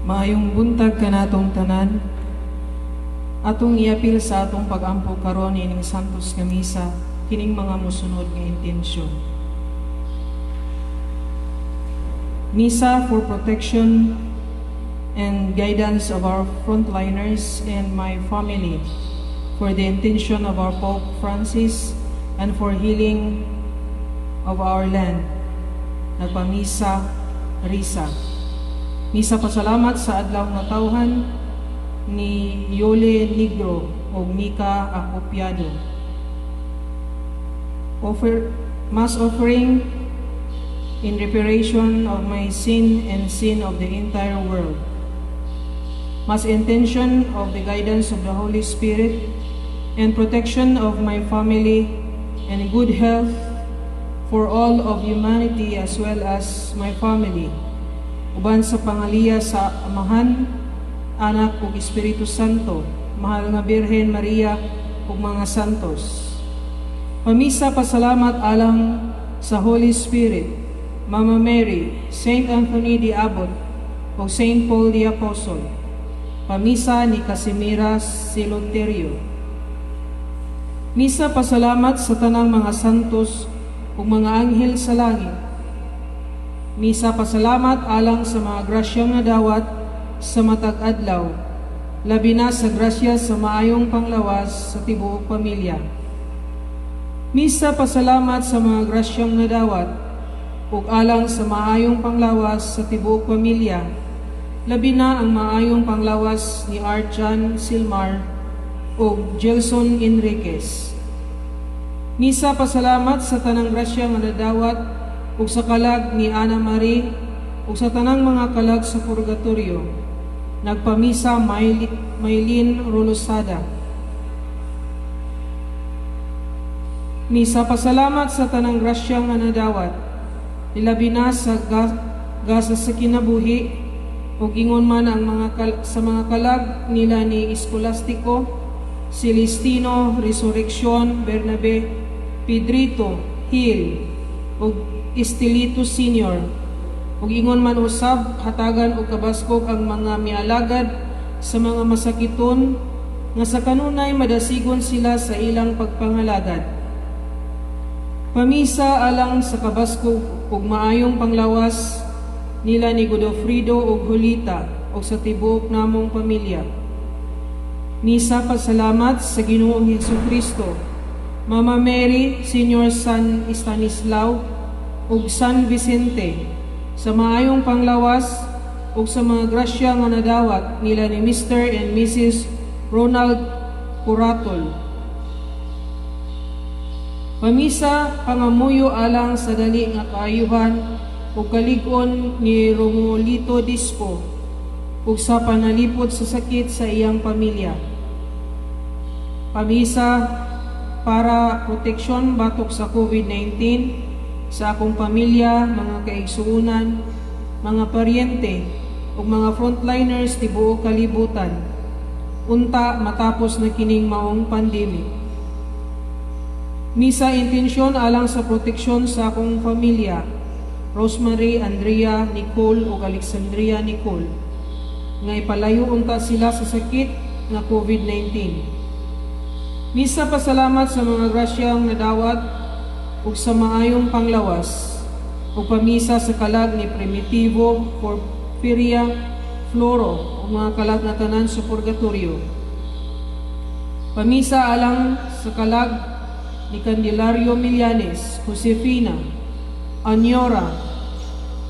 Maayong buntag kanatong tanan. Atong iapil sa atong pagampo karon ining Santos nga Misa kining mga mosunod nga intensyon. Misa for protection and guidance of our frontliners and my family, for the intention of our Pope Francis and for healing of our land. Nagpamisa, Risa. Misa pasalamat sa adlaw nga tawhan ni Yole Negro ug Mika Acopiado. Offer, Mass offering in reparation of my sin and sin of the entire world. Mass intention of the guidance of the Holy Spirit and protection of my family and good health for all of humanity as well as my family. Uban sa pangaliya sa Amahan, Anak ug Espiritu Santo, Mahal nga Birhen Maria ug mga santos. Pamisa pasalamat alang sa Holy Spirit, Mama Mary, Saint Anthony the Abbot, ug Saint Paul the Apostle. Pamisa ni Casimira Siloterio. Misa pasalamat sa tanang mga santos ug mga anghel sa langit. Misa pasalamat alang sa mga grasyang nadawat sa matag adlaw, labi na sa grasya sa maayong panglawas sa tibuok pamilya. Misa pasalamat sa mga grasyang nadawat ug alang sa maayong panglawas sa tibuok pamilya, labi na ang maayong panglawas ni Archan Silmar ug Jelson Enriquez. Misa pasalamat sa tanang grasya nga nadawat ug sa kalag ni Ana Marie ug sa tanang mga kalag sa purgatorio. Nagpamisa, Maylin Rolosada. Misa pasalamat sa tanang grasya nga nadawat, ilabi na sa gasa sa kinabuhi, ug ingon man ang mga sa mga kalag nila ni Escolastico, Celestino, Resurreccion, Bernabe, Pedrito, Hill, ug Estelito Senior. Ug ingon man usab hatagan og kabaskog ang mga mialagad sa mga masakiton nga sa kanunay madasigon sila sa ilang pagpangalagad. Pamisa alang sa kabaskog ug maayong panglawas nila ni Godofredo ug Julita ug sa tibuok namong pamilya. Misa pasalamat sa Ginoong Hesus Kristo, Mama Mary, Senior San Stanislao ug San Vicente sa maayong panglawas ug sa mga grasya nga nadawat nila ni Mr. and Mrs. Ronald Curatol. Pamisa pangamuyo alang sa dali nga kaayuhan ug kalig-on ni Romolito Dispo ug sa panalipod sa sakit sa iyang pamilya. Pamisa para proteksyon batok sa COVID-19 sa akong pamilya, mga kaigsuonan, mga paryente ug mga frontliners tibuok kalibutan. Unta matapos na kining maong pandemic. Misa intensyon alang sa proteksyon sa akong pamilya, Rosemary, Andrea, Nicole ug Alexandria Nicole, nga ipalayo unta sila sa sakit nga COVID-19. Misa pasalamat sa mga grasyang nadawat ug sa maayong panglawas ug pamisa sa kalag ni Primitivo, Porfiria, Floro ug mga kalag nga tanan sa purgatorio. Pamisa alang sa kalag ni Candelario Millanes, Josefina, Anyora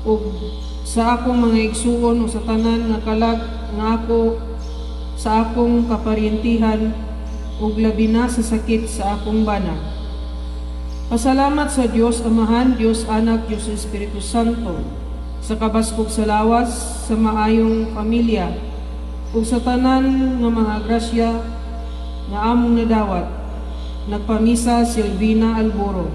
ug sa akong mga igsuon ug sa tanan nga kalag nga ako sa akong kaparyentihan ug labi na sa sakit sa akong bana. Pasalamat sa Dios Amahan, Dios Anak, Dios Espiritu Santo, sa kabaskog sa lawas, sa maayong pamilya, ug sa tanan nga mga grasya nga among nadawat. Nagpamisa, Silvina Alboro.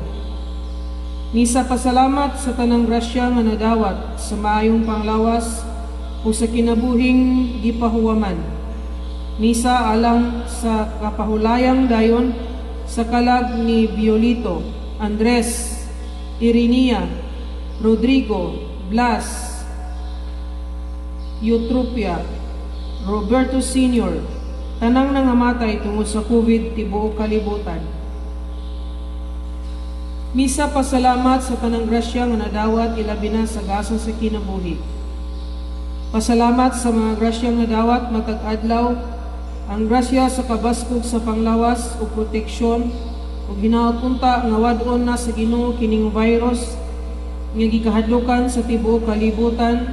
Misa pasalamat sa tanang grasya nga nadawat sa maayong panglawas ug sa kinabuhing gipahuwaman. Misa alang sa kapahulayang dayon sa kalag ni Violito, Andres, Irinia, Rodrigo, Blas, Eutropia, Roberto Sr., tanang nangamatay tungod sa COVID tibuok kalibutan. Misa pasalamat sa tanang grasya nga nadawat, ilabi na sa gasa sa kinabuhi. Pasalamat sa mga grasya nga nadawat matag adlaw, ang grasya sa kabaskog sa panglawas ug proteksyon, ug hinaot unta nga wad-on na sa Ginoo kining virus nga gikahadlukan sa tibuok kalibutan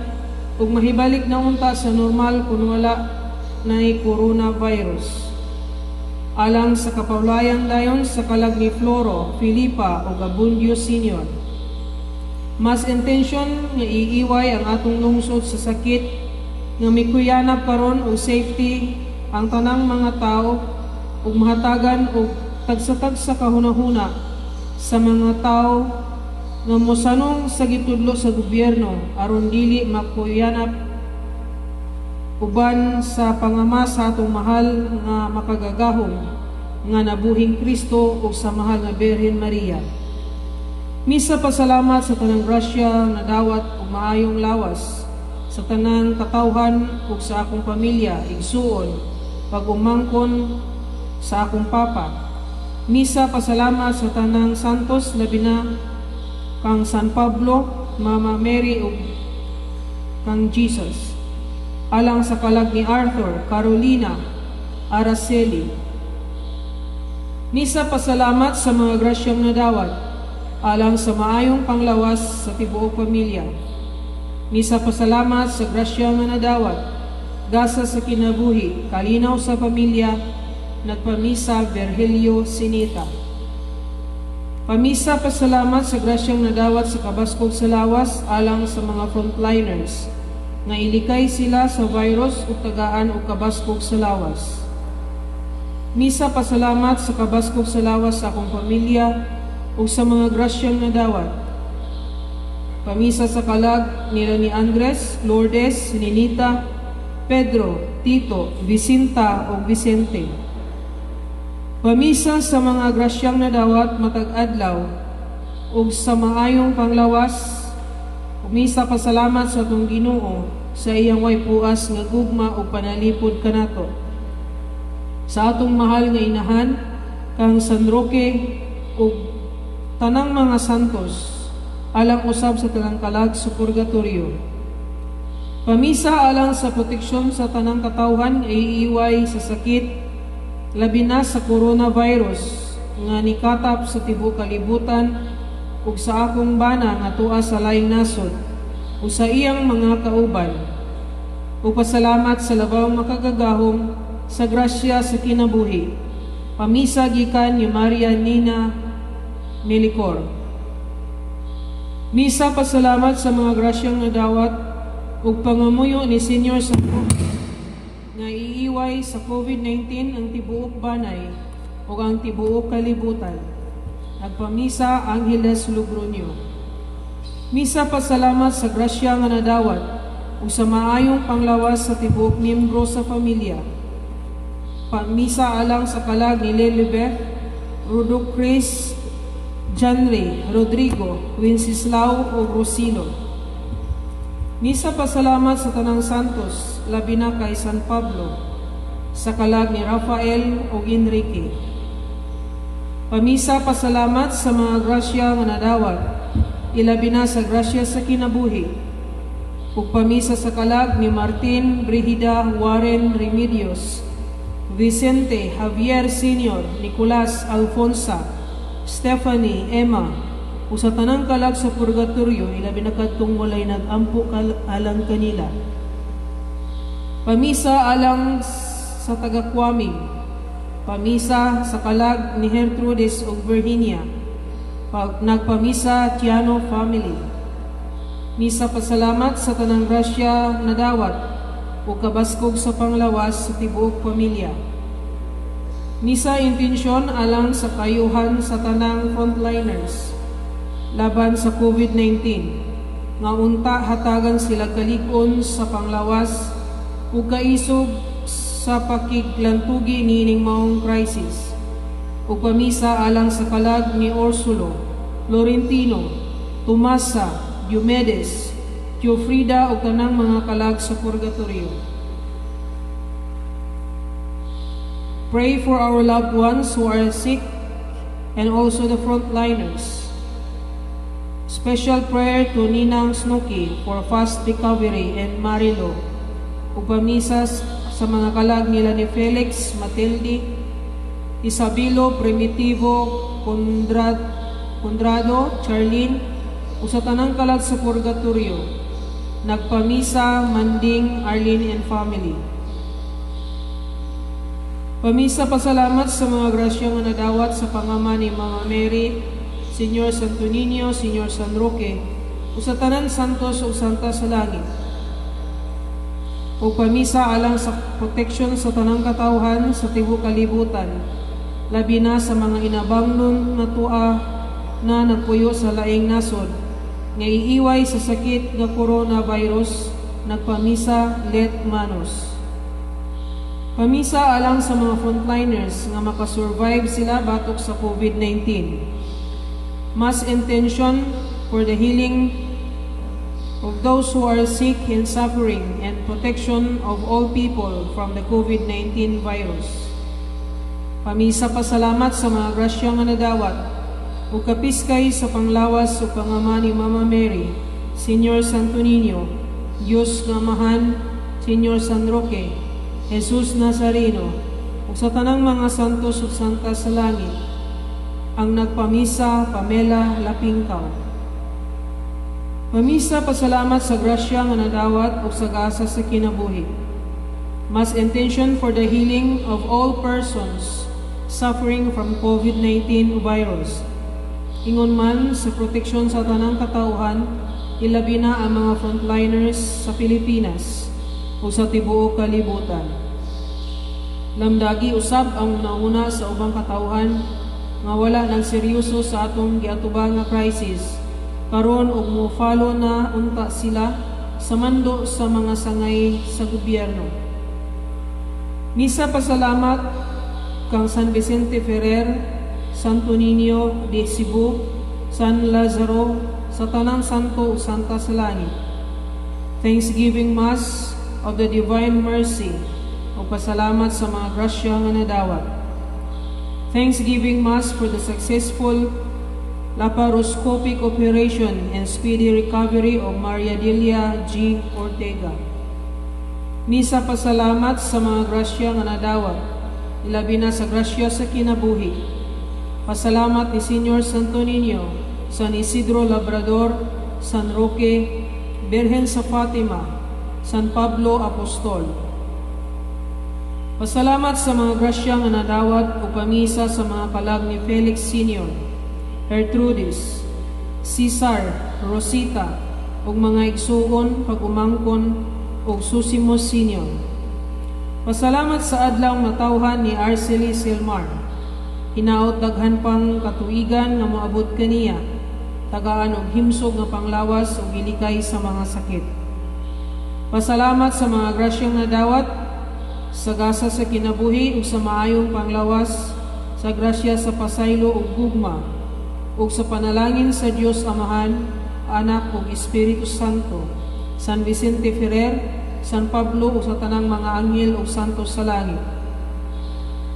ug mahibalik na unta sa normal kun wala nay coronavirus. Alang sa kapawlayan dayon sa kalag ni Floro, Filipa ug Abundio Sr. Mass intention nga iiway ang atong lungsod sa sakit nga mikuyanap karon og safety ang tanang mga tao ug mahatagan og tagsa-tagsa kahunahuna sa mga tao nga mosanong sa gitudlo sa gobyerno aron dili makuyanap, uban sa pangama sa atong mahal nga makagagahom nga nabuhing Kristo ug sa mahal nga Birhen Maria. Misa pasalamat sa tanang grasya nga nadawat ug maayong lawas sa tanang katawhan ug sa akong pamilya, igsuon, pag-umangkon sa akong papa. Misa pasalamat sa tanang santos, labi na kang San Pablo, Mama Mary ug kang Jesus. Alang sa kalag ni Arthur, Carolina, Araceli. Misa pasalamat sa mga grasyang nadawat alang sa maayong panglawas sa tibuok pamilya. Misa pasalamat sa grasya nga nadawat, gasa sa kinabuhi, kalinaw sa pamilya, nagpamisa Virgilio Sinita. Pamisa pasalamat sa grasyang nadawat sa kabaskog sa lawas alang sa mga frontliners, nga ilikay sila sa virus ug tagaan og kabaskog sa lawas. Misa pasalamat sa kabaskog sa lawas sa akong pamilya ug sa mga grasyang nadawat. Pamisa sa kalag nila ni Andres, Lourdes, Ninita, Pedro, Tito, Vicinta ug Vicente. Pamisa sa mga grasyang nadawat matag adlaw ug sa maayong panglawas. Misa pasalamat sa atong Ginoo sa iyang way puas nga gugma ug panalipod kanato. Sa atong mahal nga inahan kang San Roque ug tanang mga santos, alang usab sa tanang kalag sa purgatorio. Pamisa alang sa proteksyon sa tanang katawhan nga iiway sa sakit, labi na sa coronavirus nga nikatap sa tibuok kalibutan, ug sa akong bana nga tua sa laing nasod ug sa iyang mga kauban. Ug pasalamat sa Labaw Makagagahom sa grasya sa kinabuhi. Pamisa gikan ni Maria Nina Melicor. Misa pasalamat sa mga grasyang nadawat ug pangamuyo ni Senior sa nga iiway sa COVID-19 ang tibuok banay ug ang tibuok kalibutan. Nagpamisa Angeles Logronio. Misa pasalamat sa grasya nga nadawat ug sa maayong panglawas sa tibuok miyembro sa pamilya. Pamisa alang sa kalag ni Lilibeth, Rudo Chris, Janre, Rodrigo, Wenceslao ug Rosilo. Misa pasalamat sa tanang santos, labi na kay San Pablo, sa kalag ni Rafael ug Enrique. Pamisa pasalamat sa mga grasya nga nadawat, ilabi na sa grasya sa kinabuhi. Ug pamisa sa kalag ni Martin, Brigida, Warren, Remedios, Vicente, Javier Sr., Nicolas, Alfonsa, Stephanie, Emma, ug sa tanang kalag sa purgatorio, ilabi na kadtong walay nag-ampo alang kanila. Pamisa alang sa taga-Kwaming. Pamisa sa kalag ni Gertrudes ug Virginia. Nagpamisa Tiano family. Misa pasalamat sa tanang grasya nadawat ug kabaskog sa panglawas sa tibuok pamilya. Misa intensyon alang sa kayuhan sa tanang frontliners laban sa COVID-19 nga unta hatagan sila kalig-on sa panglawas ug kaisog sa pakiglantugi niining maong crisis. Ug pamisa alang sa kalag ni Orsulo, Florentino, Tomasa, Diomedes, Geofrida ug tanang mga kalag sa purgatorio. Pray for our loved ones who are sick and also the frontliners. Special prayer to Ninang Snooki for fast recovery and Marilo. Ug pamisa sa mga kalag nila ni Felix, Matilde, Isabelo, Primitivo, Condrado, Charlene, ug sa tanang kalag sa purgatorio. Nagpamisa, Manding, Arlene and family. Pamisa pasalamat sa mga grasya nga nadawat sa pangama ni Mama Mary, Señor Santo Niño, Señor San Roque, ug sa tanan santos ug santa sa langit. Ug pamisa alang sa protection sa tanang katawhan sa tibuok kalibutan, labi na sa mga inabangnon nga tua na nagpuyo sa laing nasod, nga iiway sa sakit nga coronavirus, nagpamisa Let Manos. Pamisa alang sa mga frontliners nga makasurvive sila batok sa COVID-19. Mass intention for the healing of those who are sick and suffering and protection of all people from the COVID-19 virus. Pamisa pasalamat sa mga grasya nga nadawat ug kapiskay sa panglawas ug pangama ni Mama Mary, Señor Santo Niño, Dios nga Amahan, Señor San Roque, Jesus Nazareno, ug sa tanang mga santos ug santa sa langit. Ang nagpamisa, Pamela Lapingkaw. Pamisa pasalamat sa grasya nga nadawat ug sa gasa sa kinabuhi. Mass intention for the healing of all persons suffering from COVID-19 virus. Ingon man sa proteksyon sa tanang katawhan, ilabi na ang mga frontliners sa Pilipinas ug sa tibuok kalibutan. Lamdagi usab ang nauna sa ubang katawhan nga wala nagseryoso sa atong giatubang nga crisis karon ug mo-follow na unta sila sa mando sa mga sangay sa gobyerno. Misa pasalamat kang San Vicente Ferrer, Santo Niño de Cebu, San Lazaro, sa tanang santo ug santa sa langit. Thanksgiving Mass of the Divine Mercy o pasalamat sa mga grasya nga nadawat. Thanksgiving Mass for the successful laparoscopic operation and speedy recovery of Maria Delia G. Ortega. Misa pasalamat sa mga grasya nga nadawat, ilabi na sa grasya sa kinabuhi. Pasalamat ni Señor Santo Niño, San Isidro Labrador, San Roque, Birhen sa Fatima, San Pablo Apostol. Pasalamat sa mga grasya nga nadawat ug pamisa sa mga kalag ni Felix Sr., Gertrudis, Cesar, Rosita, ug mga igsuon, pag-umangkon ug Susimos Sr. Pasalamat sa adlaw natawhan ni Arcely Silmar. Hinaot daghan pang katuigan nga moabot kaniya, tagaan og himsog nga panglawas ug gilikay sa mga sakit. Pasalamat sa mga grasyang nadawat sa gasa sa kinabuhi ug sa maayong panglawas, sa grasya sa pasaylo ug gugma, ug sa panalangin sa Dios Amahan, Anak ug Espiritu Santo, San Vicente Ferrer, San Pablo ug sa tanang mga anghel ug santos sa langit.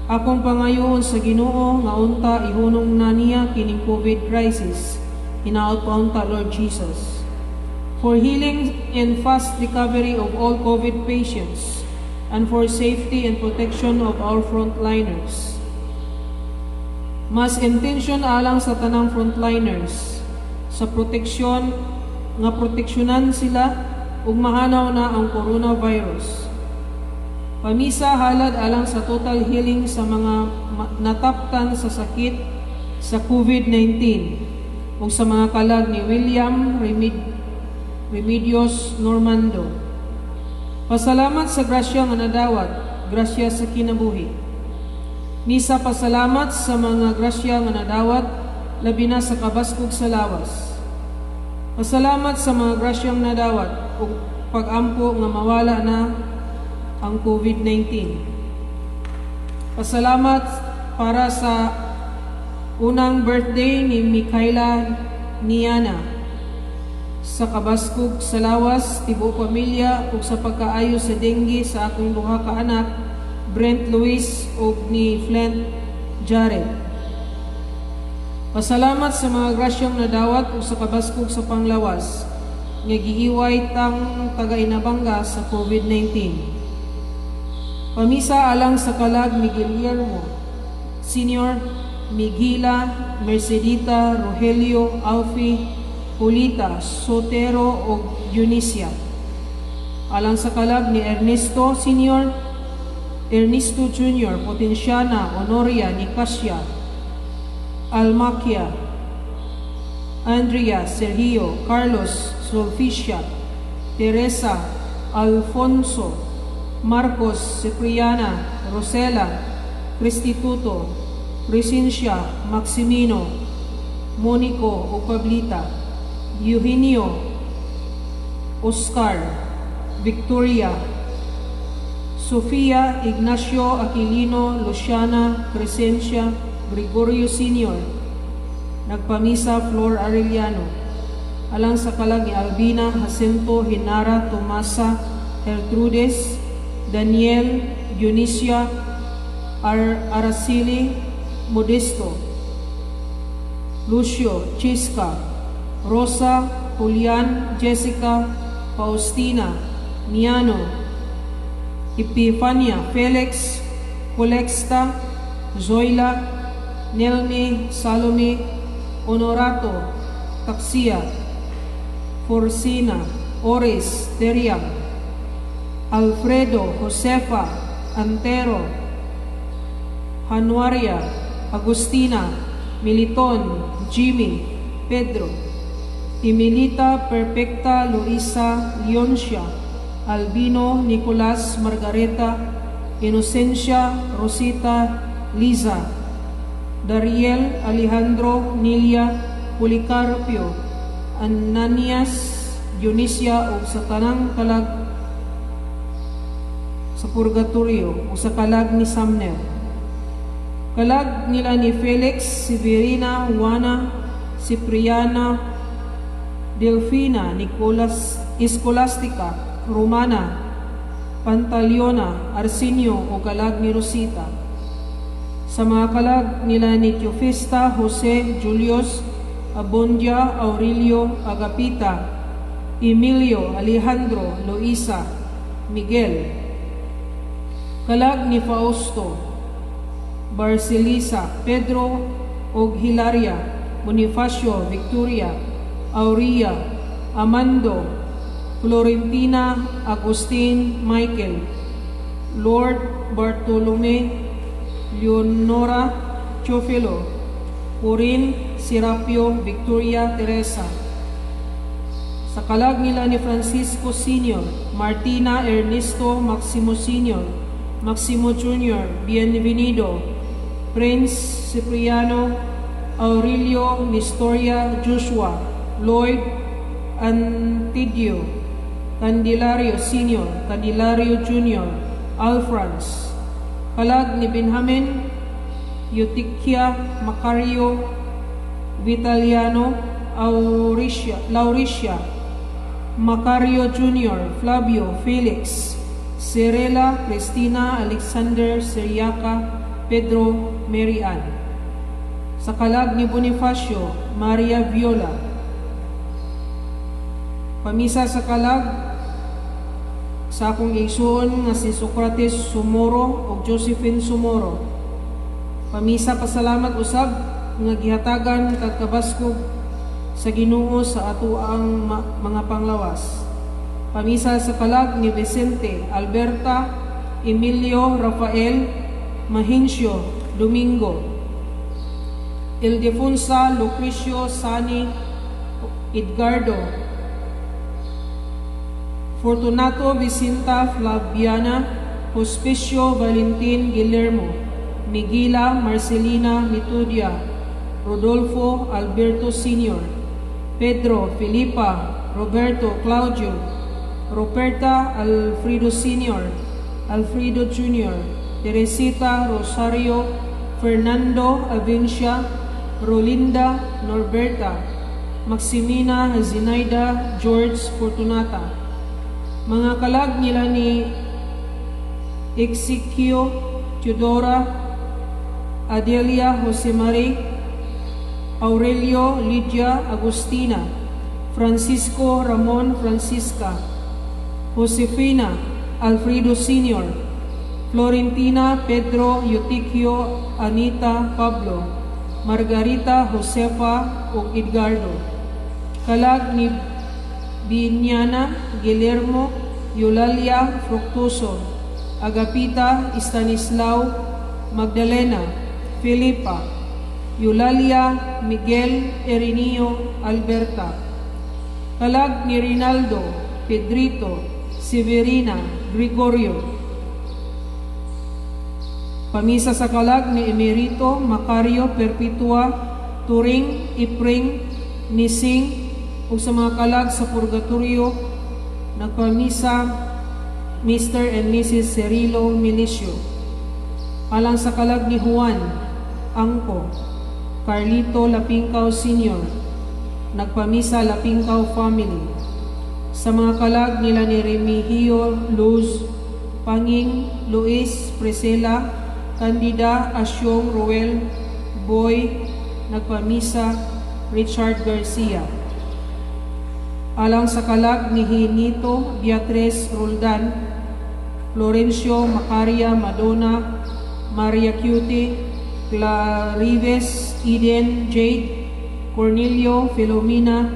Akong pangayoon sa Ginoo nga unta ihunong na niya kining COVID crisis. Hinaot pa unta, Lord Jesus. For healing and fast recovery of all COVID patients and for safety and protection of our frontliners. Mass intention alang sa tanang frontliners sa proteksyon nga proteksyonan sila ug mahanaw na ang coronavirus. Pamisa halad alang sa total healing sa mga nataptan sa sakit sa COVID-19 ug sa mga kalag ni William Remedios Normando. Pasalamat sa grasya nga nadawat, grasya sa kinabuhi. Misa pasalamat sa mga grasya nga nadawat, labi na sa kabaskog sa lawas. Pasalamat sa mga grasyang nadawat ug pag-ampo nga mawala na ang COVID-19. Pasalamat para sa unang birthday ni Mikaela Niana. Sa kabaskog sa lawas, tibuok pamilya ug sa pagkaayo sa dengue sa akong duha ka anak, Brent Luis ug ni Flint Jared. Pasalamat sa mga grasyang nadawat ug sa kabaskog sa panglawas nga giiway tang taga-Inabanga sa COVID-19. Pamisa alang sa kalag ni Guillermo Senior, Migila, Mercedita, Rogelio, Alfie, Julita, Sotero ug Eunicia. Alang sa kalag ni Ernesto Senior, Ernesto Jr., Potenciana, Honoria, Nicasia, Almaquia, Andrea, Sergio, Carlos, Sulficia, Teresa, Alfonso, Marcos, Cipriana, Rosela, Cristituto, Crescencia, Maximino, Monico ug Pablita, Eugenio, Oscar, Victoria, Sofia, Ignacio, Aquilino, Luciana, Crescencia, Gregorio Sr., nagpamisa Flor Arellano, alang sa kalag ni Albina, Jacinto, Hinara, Tomasa, Gertrudes, Daniel, Dionisia, Araceli, Modesto, Lucio, Chisca, Rosa, Julian, Jessica, Faustina, Miano, Epifania, Felix, Colexta, Zoila, Nelmi, Salome, Honorato, Taxia, Forcina, Oris, Teriam, Alfredo, Josefa, Antero, Januaria, Agustina, Militon, Jimmy, Pedro, Emilita, Perfecta, Luisa, Leoncia, Albino, Nicolas, Margareta, Inocencia, Rosita, Liza, Dariel, Alejandro, Nilia, Policarpio, Ananias, Dionisia ug sa tanang kalag sa purgatorio o sa kalag ni Samner. Kalag nila ni Felix, Severina, Juana, Cipriana, Delfina, Nicolas, Escolastica, Romana, Pantaleona, Arsenio o kalag ni Rosita. Sa mga kalag nila ni Teofista, Jose, Julius, Abondia, Aurelio, Agapita, Emilio, Alejandro, Luisa, Miguel. Kalag ni Fausto, Barcelisa, Pedro og Hilaria, Bonifacio, Victoria, Aurea, Amando, Florentina, Agustin, Michael, Lord Bartolome, Leonora, Teofilo, Corin, Serapio, Victoria, Teresa. Sa kalag nila ni Francisco Sr., Martina, Ernesto, Maximo Sr., Maximo Jr., Bienvenido, Prince Cipriano, Aurelio, Nestoria, Joshua, Lloyd, Antidio, Candelario Sr., Candelario Jr., Alfrans, kalag ni Benjamin, Eutiquia, Macario, Vitaliano, Auricia, Lauricia, Macario Jr., Flavio, Felix, Cirela, Cristina, Alexander, Siriaca, Pedro, Mary Ann. Sa kalag ni Bonifacio, Maria Viola. Pamisa sa kalag sa akong igsuon nga si Socrates Sumoro ug Josephine Sumoro. Pamisa pasalamat usab nga gihatagan kag kabaskog sa Ginoo sa atoang mga panglawas. Pamisa sa kalag ni Vicente, Alberta, Emilio, Rafael, Mahincio, Domingo, Ildefonsa, Lucrecio, Sani, Edgardo, Fortunato, Vicinta, Flaviana, Hospicio, Valentin, Guillermo, Miguela, Marcelina, Mitudia, Rodolfo, Alberto Sr., Pedro, Felipa, Roberto, Claudio, Roberta, Alfredo Sr., Alfredo Jr., Teresita, Rosario, Fernando, Avencia, Rolinda, Norberta, Maximina, Zenaida, George, Fortunata. Mga kalag nila ni Exequio, Teodora, Adelia, Jose Marie, Aurelio, Lydia, Agustina, Francisco, Ramon, Francisca, Josefina, Alfredo Sr., Florentina, Pedro, Eutiquio, Anita, Pablo, Margarita, Josefa, ug Edgardo. Kalag ni Binyana, Guillermo, Eulalia, Fructuoso, Agapita, Stanislao, Magdalena, Filipa, Eulalia, Miguel, Erineo, Alberta. Kalag ni Rinaldo, Pedrito, Severina, Gregorio. Pamisa sa kalag ni Emerito, Macario, Perpetua, Turing, Ipring, Nising, ug sa mga kalag sa Purgatorio, nagpamisa Mr. and Mrs. Cerilo Milicio. Alang sa kalag ni Juan Angko, Carlito Lapingkaw Sr., nagpamisa Lapingkaw Family. Sa mga kalag nila ni Remigio Luz, Panging, Luis, Priscilla, Candida, Asyong, Ruel, Boy, nagpamisa Richard Garcia. Alang sa kalag ni Hinito Beatriz Roldan, Florencio, Macaria, Madonna, Maria Cutie, Clarives, Eden, Jade, Cornelio, Filomena,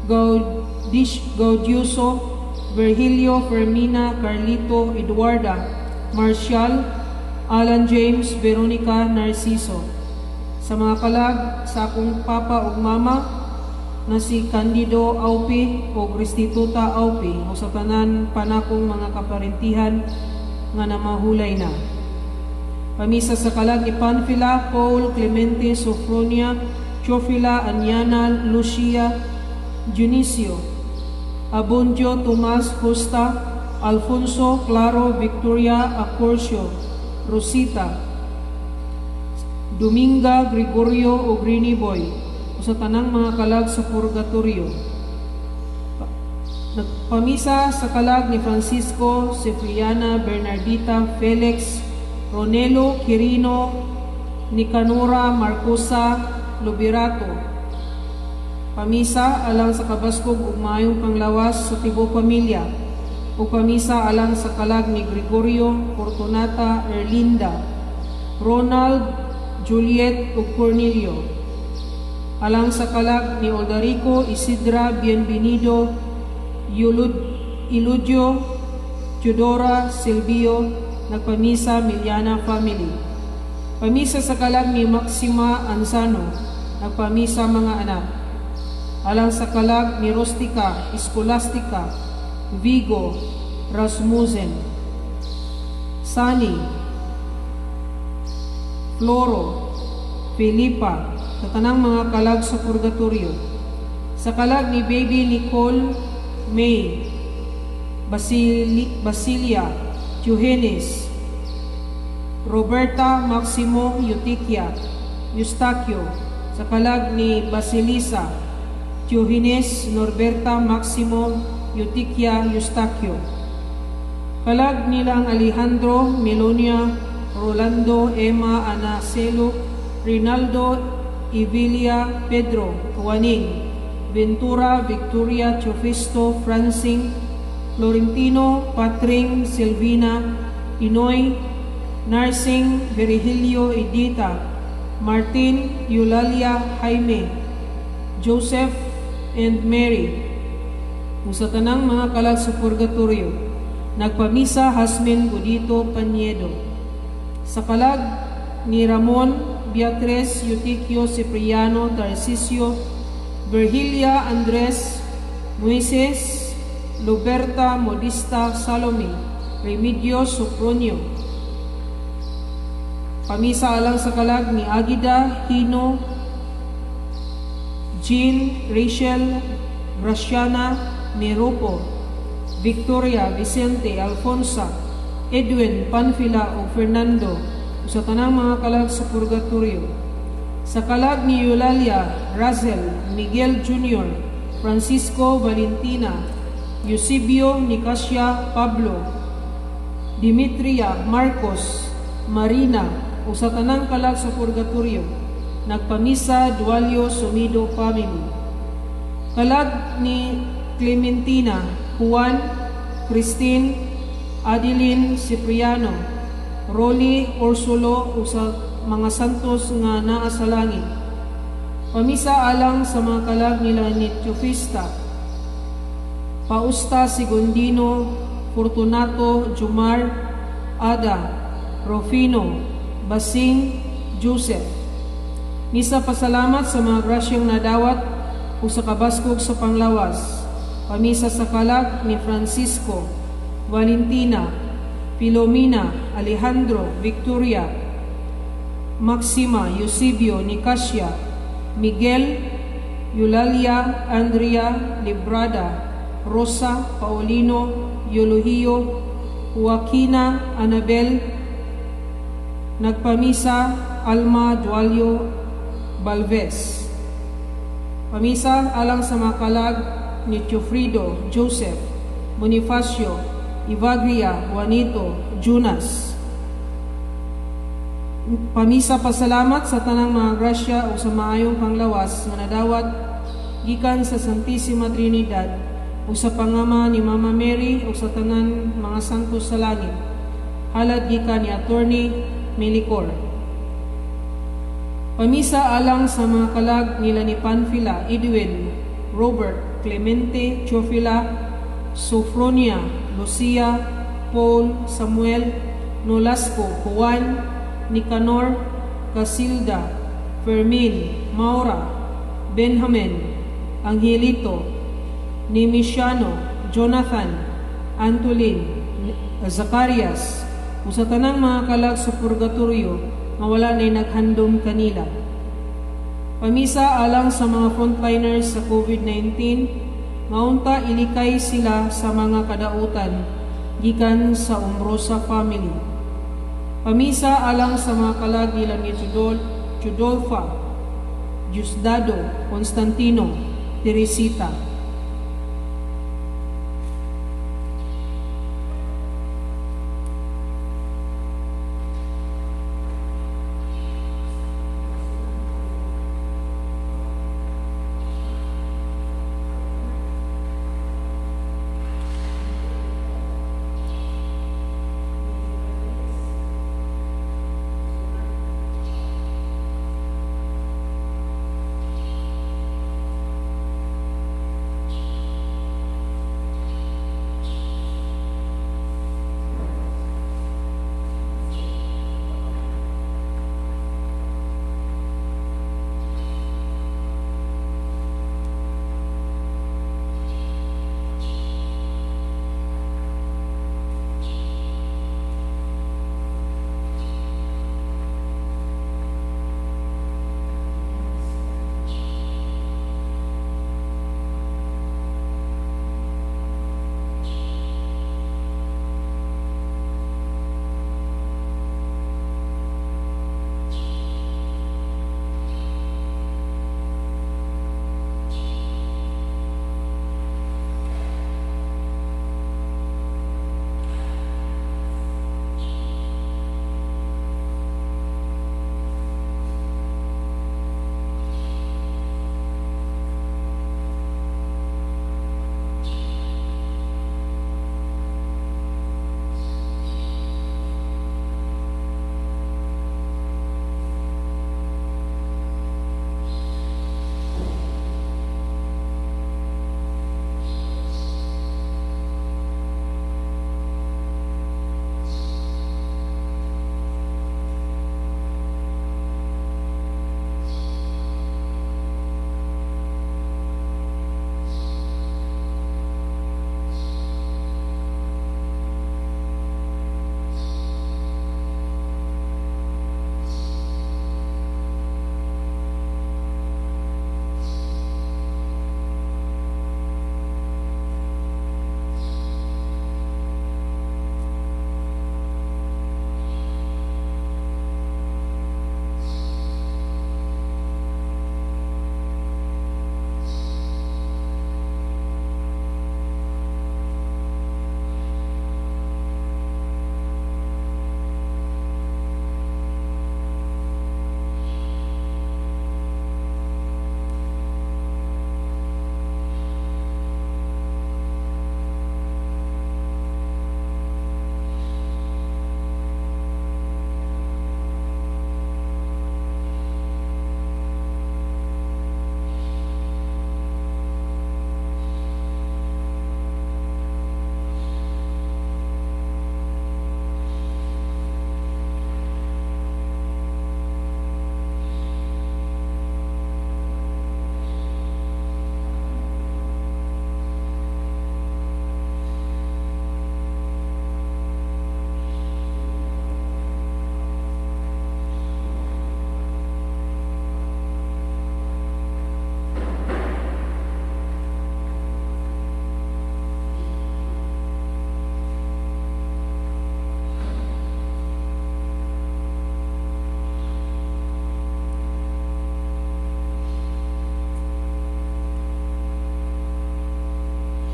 Gaudioso, Virgilio, Fermina, Carlito, Eduarda, Marcial, Alan James, Veronica, Narciso. Sa mga kalag sa akong papa ug mama na si Candido Aupi o Restituta Aupi o sa tanan panakong mga kaparentihan nga namahulay na. Pamisa sa kalag ni Panfila, Paul, Clemente, Sofronia, Chofila, Anyana, Lucia, Dionisio, Abundio, Tomas, Justa, Alfonso, Claro, Victoria, Acorcio, Rosita, Dominga, Gregorio o Greeny Boy, o sa tanang mga kalag sa Purgatorio. Nagpamisa sa kalag ni Francisco, Sefriana, Bernardita, Felix, Ronelo, Quirino, Nicanora, Marcosa, Lubirato. Pamisa alang sa kabaskog ug maayong panglawas sa tibuok pamilya. Ug pamisa alang sa kalag ni Gregorio, Fortunata, Erlinda, Ronald, Juliet ug Cornelio. Alang sa kalag ni Oldarico, Isidra, Bienvenido, Yulud, Iludio, Teodora, Silvio, nagpamisa Miliana Family. Pamisa sa kalag ni Maxima Ansano, nagpamisa mga anak. Alang sa kalag ni Rustica, Escolastica, Vigo, Rasmussen, Sani, Floro, Filipa, sa tanang mga kalag sa Purgatorio. Sa kalag ni Baby Nicole May, Basilia, Eugenes, Roberta Maximo Eutiquia, Eustaquio, sa kalag ni Basilisa, Eugenes, Norberta Maximo Eutiquia, Eustaquio. Kalag nilang Alejandro, Melonia, Rolando, Emma, Anacelo, Rinaldo, Evilia, Pedro, Juaning, Ventura, Victoria, Chofisto, Francing, Florentino, Patring, Silvina, Inoy, Narsing, Virgilio, Edita, Martin, Eulalia, Jaime, Joseph, and Mary. Ug sa tanang mga kalag sa Purgatorio, nagpamisa Hasmin Budito Paniedo. Sa kalag ni Ramon, Beatriz, Eutiquio, Cipriano, Tarcisio, Virgilia, Andres, Moises, Luberta, Modista, Salome, Remedios, Sopronio. Pamisa alang sa kalag ni Agida, Hino, Jean, Rachel, Graciana, Neropo, Victoria, Vicente, Alfonsa, Edwin, Panfila ug Fernando ug sa tanang mga kalag sa Purgatorio. Sa Sa kalag ni Eulalia, Russell, Miguel Jr., Francisco, Valentina, Eusebio, Nicasia, Pablo, Demetria, Marcos, Marina, ug sa tanang kalag sa Purgatorio, nagpamisa Dualio Sumido family. Kalag ni Clementina, Juan, Christine, Adeline Cipriano, Rolly Orsulo ug sa mga santos nga naa sa langit. Pamisa alang sa mga kalag nila ni Teofista, Pausta, Segundino, Fortunato, Jumar, Ada, Rufino, Basing, Joseph. Misa pasalamat sa mga grasyang nadawat ug sa kabaskog sa panglawas. Pamisa sa kalag ni Francisco, Valentina, Filomena, Alejandro, Victoria, Maxima, Eusebio, Nicasia, Miguel, Eulalia, Andrea, Librada, Rosa, Paulino, Eulogio, Joaquina, Anabel, nagpamisa Alma Dualio Balves. Pamisa alang sa mga kalag ni Teofrido, Joseph, Bonifacio, Evagria, Juanito, Jonas. Pamisa pasalamat sa tanang mga grasya o sa maayong panglawas nga nadawat gikan sa Santissima Trinidad ug sa pangama ni Mama Mary ug sa tanan mga santos sa langit. Halad gikan ni Attorney Melicor. Pamisa alang sa mga kalag nila ni Panfila, Edwin, Robert, Clemente, Teofila, Sofronia, Lucia, Paul, Samuel, Nolasco, Juan, Nicanor, Casilda, Fermin, Maura, Benjamin, Angelito, Nemesiano, Jonathan, Antolin, Zacarias, ug sa tanang mga kalag sa purgatorio nga wala nay naghandom kanila. Pamisa alang sa mga frontliners sa COVID-19 nga unta ilikay sila sa mga kadautan gikan sa Umbrosa family. Pamisa alang sa mga kalag nila ni Chudolfa, Diosdado, Constantino, Teresita.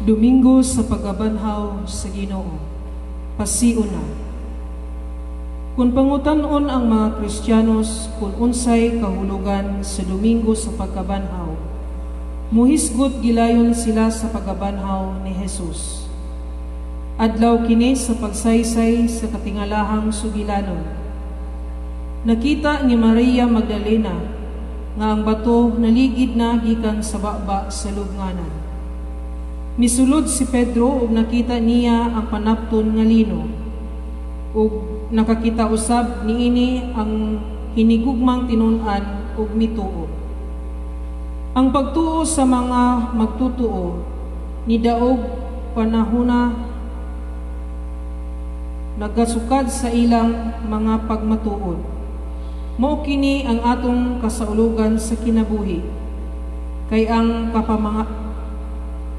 Domingo sa Pagkabanhaw sa Ginoo. Pasiuna. Kung pangutan-on ang mga Kristiyanos kung unsay kahulugan sa Domingo sa Pagkabanhaw, muhisgot gilayon sila sa pagkabanhaw ni Jesus. Adlaw kini sa pagsaysay sa katingalahang sugilanon. Nakita ni Maria Magdalena nga ang bato naligid na gikan sa baba sa lubnganan. Misulod si Pedro ug nakita niya ang panapton nga lino. Ug nakakita usab niini ang hinigugmang tinun-an ug mituo. Ang pagtuo sa mga magtutuo nidaog panahuna nagasukad sa ilang mga pagmatuod. Mao kini ang atong kasaulugan sa kinabuhi. Kay ang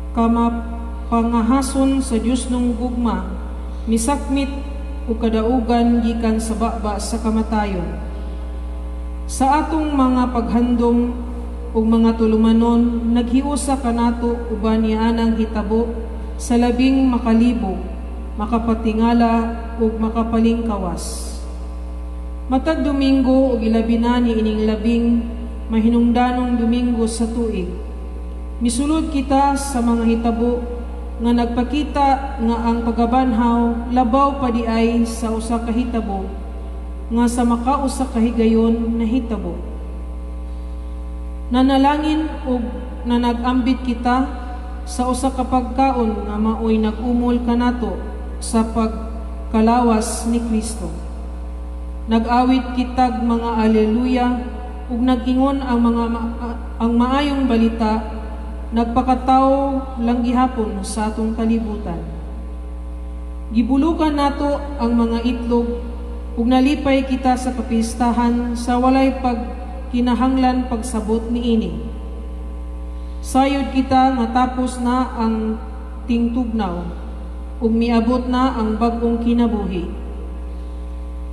kamapangahason sa Diosnong gugma misakmit ug kadaugan gikan sa baba sa kamatayon. Sa atong mga paghandom ug mga tulumanon, naghiusa kanato uban nianang hitabo sa labing makalibog, makapatingala ug makapalingkawas. Matag Domingo ug ilabi na niining labing mahinungdanong Domingo sa tuig, misulod kita sa mga hitabo nga nagpakita nga ang pagkabanhaw labaw pa diay sa usa ka hitabo nga sa makausa ka higayon nahitabo. Nanalangin ug nanag-ambit kita sa usa ka pagkaon nga maoy nag-umol kanato sa pagkalawas ni Kristo. Nag-awit kitag mga aleluya ug nag-ingon ang maayong balita nagpakatawo lang gihapon sa atong kalibutan. Gibulukan nato ang mga itlog ug nalipay kita sa kapistahan sa walay pagkinahanglan pagsabot niini. Sayod kita nga tapos na ang tingtugnaw ug miabot na ang bag-ong kinabuhi.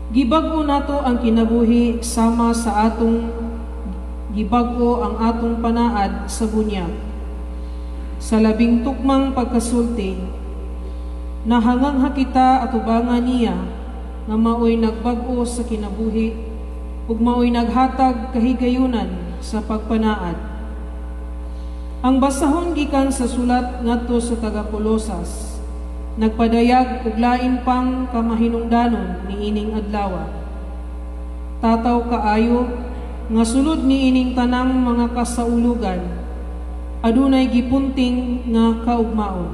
Gibag-o nato ang kinabuhi sama sa atong gibag-o ang atong panaad sa bunyag. Sa labing tukmang pagkasulti, nahangangha kita atubangan niya nga maoy nagbag-o sa kinabuhi ug maoy naghatag kahigayunan sa pagpanaad. Ang basahon gikan sa sulat ngadto sa taga-Kolosas nagpadayag og lain pang kamahinungdanon niining adlawa. Tataw kaayo nga sulod niining tanang mga kasaulugan adunay gipunting nga kaugmaon.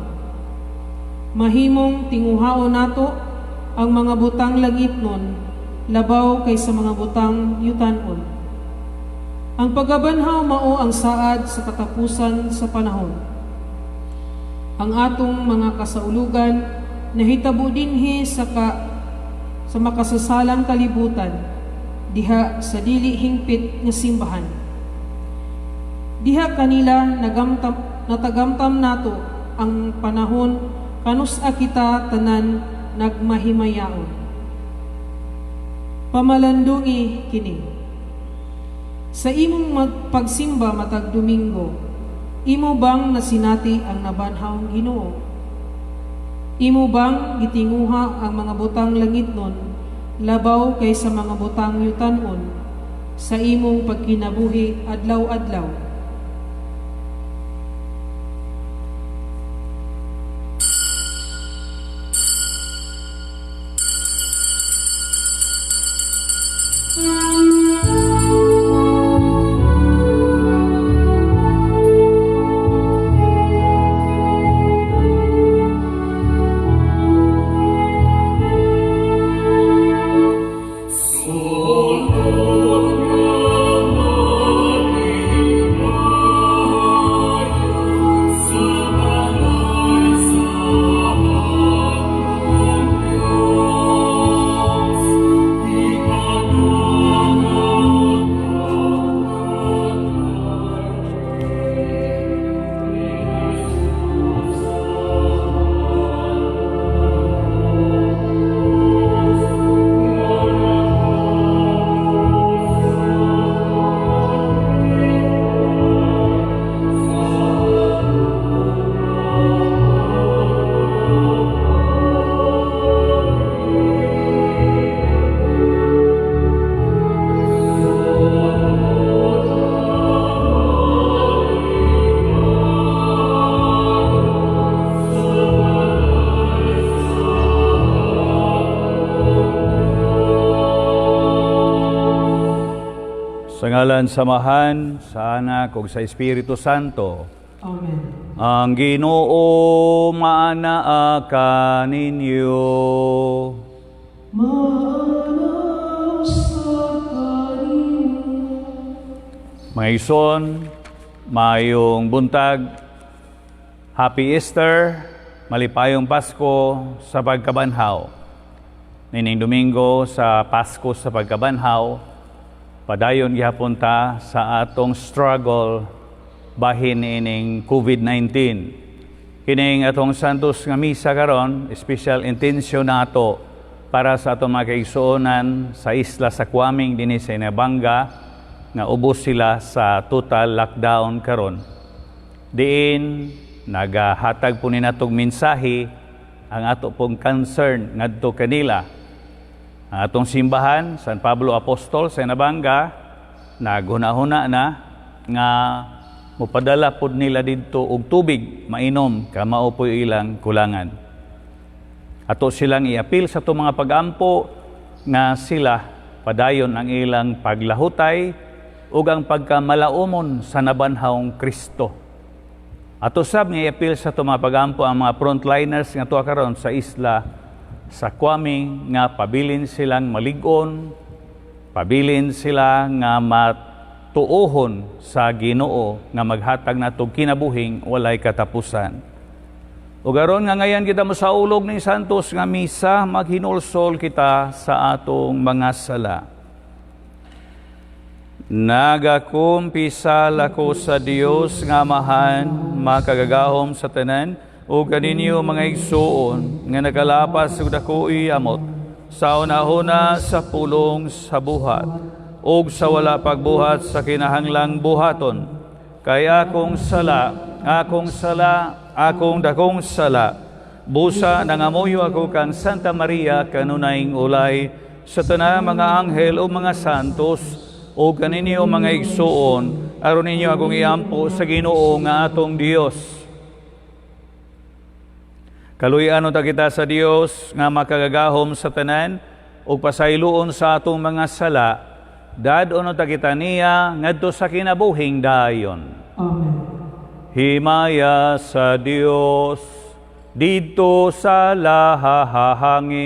Mahimong tinguhaon nato ang mga butang langitnon labaw kaysa mga butang yutanon. Ang pagkabanhaw mao ang saad sa katapusan sa panahon. Ang atong mga kasaulugan nahitabo dinhi sa makasasalang kalibutan diha sa dili hingpit nga simbahan. Diha kanila natagamtam nato ang panahon kanus-a kita tanan nagmahimayaon. Pamalandungi kini. Sa imong pagsimba matag Domingo, imo bang nasinati ang nabanhaw Ginoo? Imo bang gitinguha ang mga butang langitnon labaw kaysa mga butang yutanon sa imong pagkinabuhi adlaw-adlaw? Sa ngalan sa Amahan, sa Anak, ug sa Espiritu Santo. Amen. Ang Ginoo maanaa kaninyo. Maana sa kanimo. Mga igsoon, maayong buntag, Happy Easter, malipayong Pasko sa pagkabanhaw. Nining Domingo sa Pasko sa pagkabanhaw, padayon gihapon ta sa atong struggle bahin ining COVID-19. Kining atong Santos nga misa karon, special intention nato para sa atong mga kaigsuonan sa isla sa Cuaming dinhi sa Inabanga nga ubos sila sa total lockdown karon. Diin nagahatag po ni natog mensahe ang ato pong concern ngadto kanila. Ang atong simbahan, San Pablo Apostol sa Inabanga, naghuna-huna na nga mupadala pod nila didto og tubig mainom kamao po ilang kulangan. Ato silang iapil sa atong mga pagampo nga sila padayon ang ilang paglahutay ug ang pagkamalaumon sa nabanhawng Kristo. Ato sab nga iapil sa atong mga pagampo ang mga frontliners nga tuwa karon sa isla sa Cuaming nga pabilin silang malig-on, pabilin sila nga matuohon sa Ginoo nga maghatag natog kinabuhing walay katapusan. Ug aron nga ngayon kita mosaulog ni Santos nga misa, maghinulsol kita sa atong mga sala. Nagakumpisal ako sa Dios nga Amahan, makagagahom sa tanan, ug kaninyo, mga igsuon, nga nakalapas og dakoy amot sa unahuna, sa pulong, sa buhat, ug sa wala pagbuhat sa kinahanglang buhaton. Kay akong sala, akong sala, akong dakong sala. Busa nangamuyo ako kang Santa Maria, kanunayng ulay, sa tanang mga anghel o mga santos, o kaninyo, mga igsuon, aron ninyo akong iampo sa Ginoo nga atong Dios. Kaluy-an unta kita sa Dios nga makagagahom sa tanan ug pasayloon sa atong mga sala. Dad-on unta kita niya ngadto sa kinabuhing dayon. Amen. Himaya sa Dios didto sa lahangit.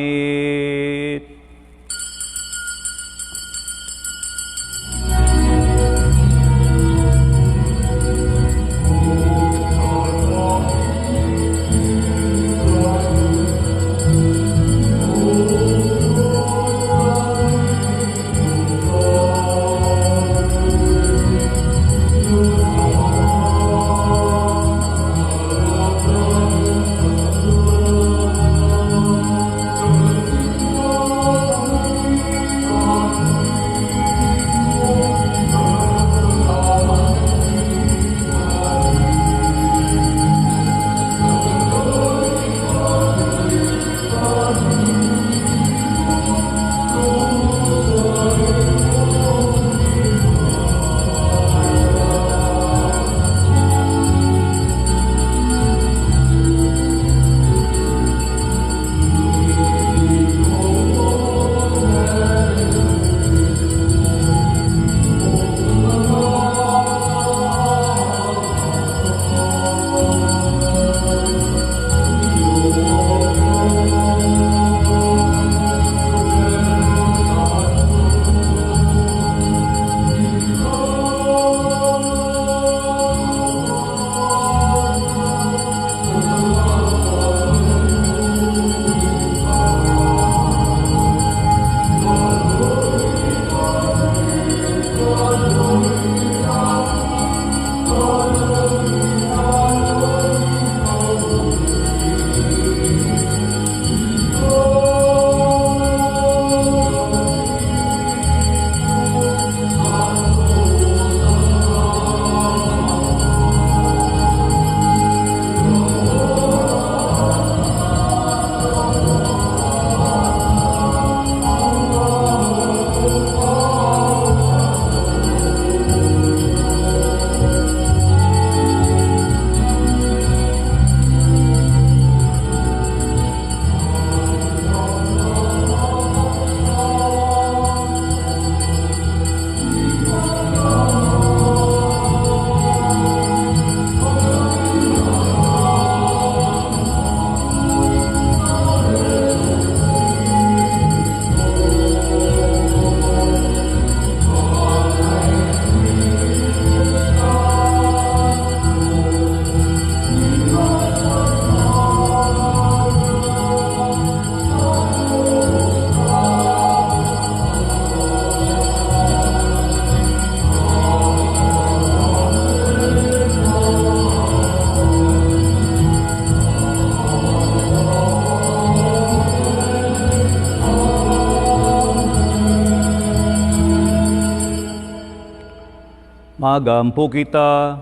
Magampo kita.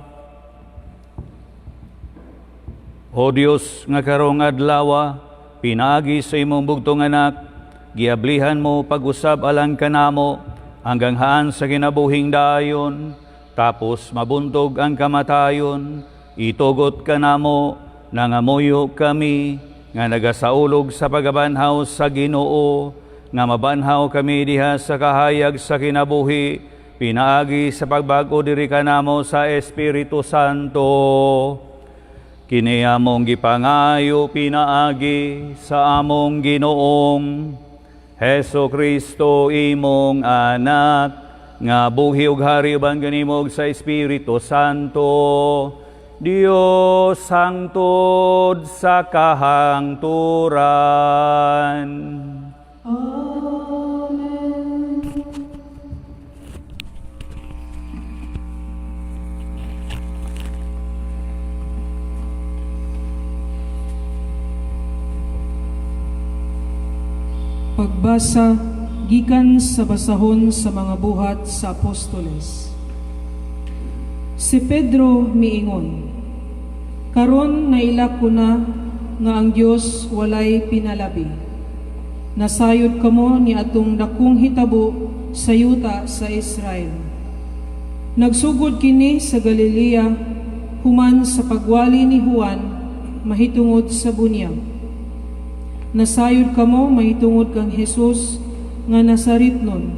O Dios, nga karong adlawa, pinaagi sa imong bugtong Anak, giablihan mo pag-usab alang kanamo ang ganghaan sa kinabuhing dayon, tapos mabuntog ang kamatayon, itugot kanamo, nangamuyo kami, nga nagasaulog sa pagabanhaw sa Ginoo, nga mabanhaw kami diha sa kahayag sa kinabuhi, pinaagi sa pagbag-o diri kanamo sa Espiritu Santo. Kini among gipangayo pinaagi sa among Ginoong Heso Kristo, imong Anak, nga buhi ug hari uban kanimo ug sa Espiritu Santo, Dios hangtod sa kahangturan. Amen. Pagbasa gikan sa basahon sa mga Buhat sa Apostoles. Si Pedro miingon, "Karon nailak ko na nga ang Dios walay pinalabi. Nasayod kamo ni atong dakong hitabo sa yuta sa Israel. Nagsugod kini sa Galilea human sa pagwali ni Juan mahitungod sa bunyag. Nasayod kamo mahitungod kang Hesus nga Nazaretnon,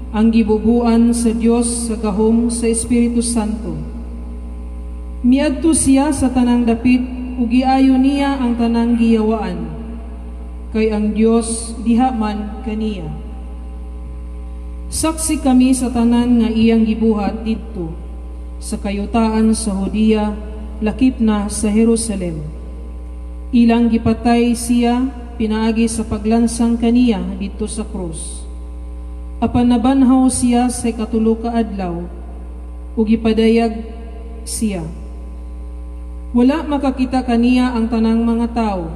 ang gibubuan sa Dios sa gahom sa Espiritu Santo. Miadto siya sa tanang dapit ug giayo niya ang tanang giyawaan, kay ang Dios diha man kaniya. Saksi kami sa tanan nga iyang gibuhat didto sa kayutaan sa Judea, lakip na sa Jerusalem. Ilang gipatay siya pinaagi sa paglansang kaniya didto sa krus. Apan nabanhaw siya sa ikatulo ka adlaw ug gipadayag siya. Wala makakita kaniya ang tanang mga tawo,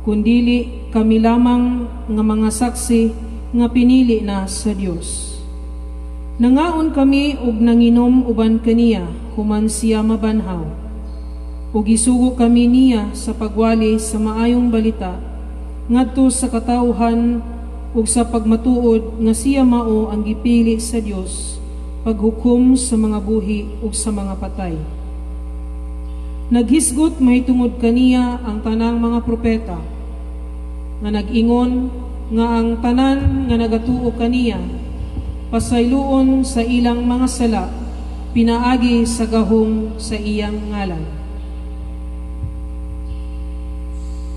kundili kami lamang nga mga saksi nga pinili na sa Dios. Nangaon kami ug nanginom uban kaniya human siya mabanhaw. Ug gisugo kami niya sa pagwali sa maayong balita ngadto sa katawhan ug sa pagmatuod nga siya mao ang gipili sa Dios paghukom sa mga buhi ug sa mga patay. Naghisgot mahitungod kaniya ang tanang mga propeta nga nag-ingon nga ang tanan nga nagatuo kaniya pasayloon sa ilang mga sala pinaagi sa gahom sa iyang ngalan."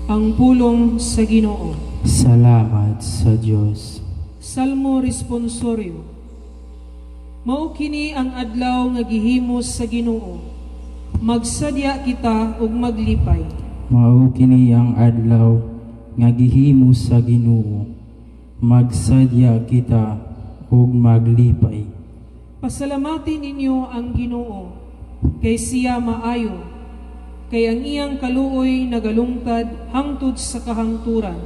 Ang pulong sa Ginoo. Salamat sa Dios. Salmo Responsorio. Mao kini ang adlaw nga gihimo sa Ginoo. Magsadya kita ug maglipay. Mao kini ang adlaw nga gihimo sa Ginoo. Magsadya kita ug maglipay. Pasalamati ninyo ang Ginoo, kay siya maayo, kay ang iyang kaluoy nagalungtad hangtod sa kahangturan.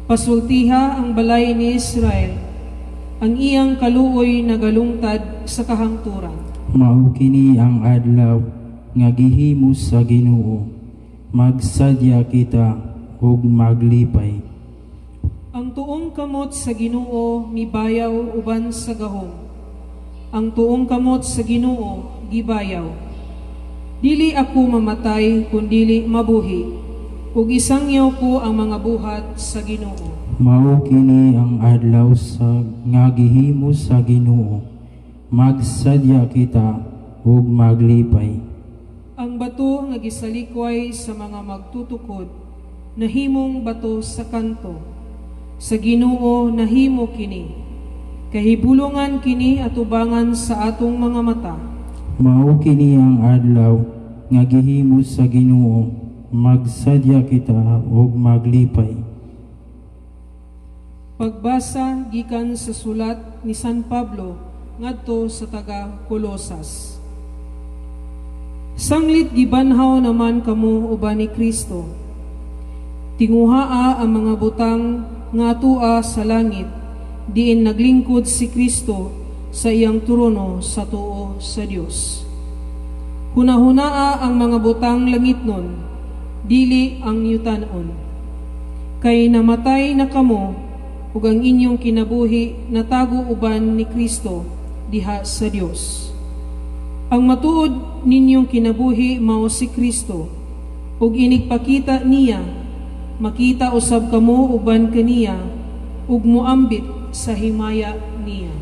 Pasultiha ang balay ni Israel, ang iyang kaluoy nagalungtad sa kahangturan. Mao kini ang adlaw nga gihimo sa Ginoo. Magsadya kita ug maglipay. Ang tuong kamot sa Ginoo mibayaw uban sa gahom. Ang tuong kamot sa Ginoo gibayaw. Dili ako mamatay kun dili mabuhi, ug isangyaw ko ang mga buhat sa Ginoo. Mao kini ang adlaw sa nga gihimo sa Ginoo. Magsadya kita ug maglipay. Ang bato nga gisalikway sa mga magtutukod nahimong bato sa kanto. Sa Ginoo nahimo kini. Kahibulungan kini atubangan sa atong mga mata. Mao kini ang adlaw nga gihimo sa Ginoo. Magsadya kita ug maglipay. Pagbasa gikan sa sulat ni San Pablo ngadto sa taga Colosas. Sanglit gibanhaw naman kamo uban ni Kristo, tinguhaa ang mga butang nga atua sa langit, diin naglingkod si Kristo sa iyang trono sa tuo sa Dios. Hunahunaa ang mga butang langitnon, dili ang yutanon. Kay namatay na kamo ug ang inyong kinabuhi natago uban ni Kristo diha sa Dios. Ang matuod ninyong kinabuhi mao si Kristo, ug inigpakita niya, makita usab kamo uban kaniya ug moambit sa himaya niya.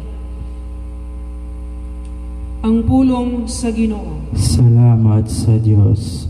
Ang pulong sa Ginoo. Salamat sa Dios.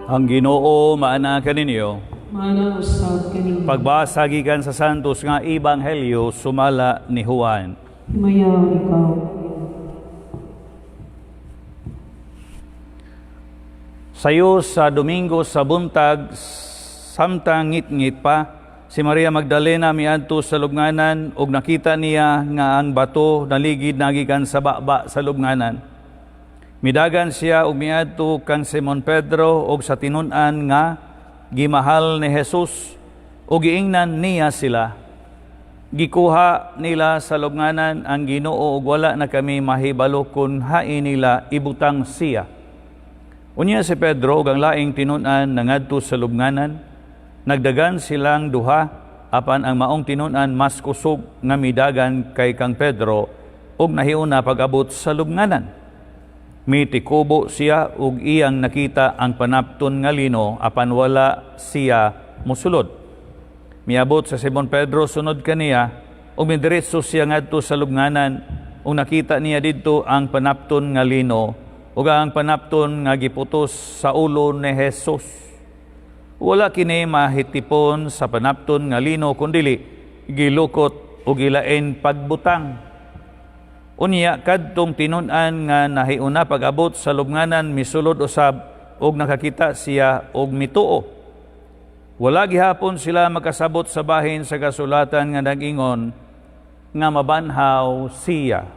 Ang Ginoo maana kaninyo. Maana usab kaninyo. Pagbasa gikan sa Santos nga Ebanghelyo sumala ni Juan. Himayaon ikaw. Sayo sa Domingo sa buntag, samtang ngit-ngit pa, si Maria Magdalena miadto sa lubnganan ug nakita niya nga ang bato naligid nagikan sa baba sa lubnganan. Midagan siya ug miadto kang Simon Pedro ug sa tinun-an nga gimahal ni Jesus ug giingnan niya sila. Gikuha nila sa lubnganan ang Ginoo ug wala na kami mahibalo kun hain nila ibutang siya. Unya si Pedro ug ang laing tinun-an nangadto sa lubnganan. Nagdagan silang duha, apan ang maong tinun-an mas kusog nga midagan kay kang Pedro ug nahiuna pag-abot sa lubnganan. Mitikubo siya ug iyang nakita ang panapton nga lino, apan wala siya mosulod. Miabot sa Simon Pedro sunod kaniya ug midiretso siya ngadto sa lubnganan ug nakita niya didto ang panapton nga lino ug ang panapton nga giputos sa ulo ni Jesus. Wala kini mahitipon sa panapton nga lino, kundili gilukot ug gilain pagbutang. Unya kadtong tinun-an nga nahiuna pag-abot sa lubnganan misulod usab ug nakakita siya og mituo. Wala gihapon sila makasabot sa bahin sa kasulatan nga nag-ingon nga mabanhaw siya.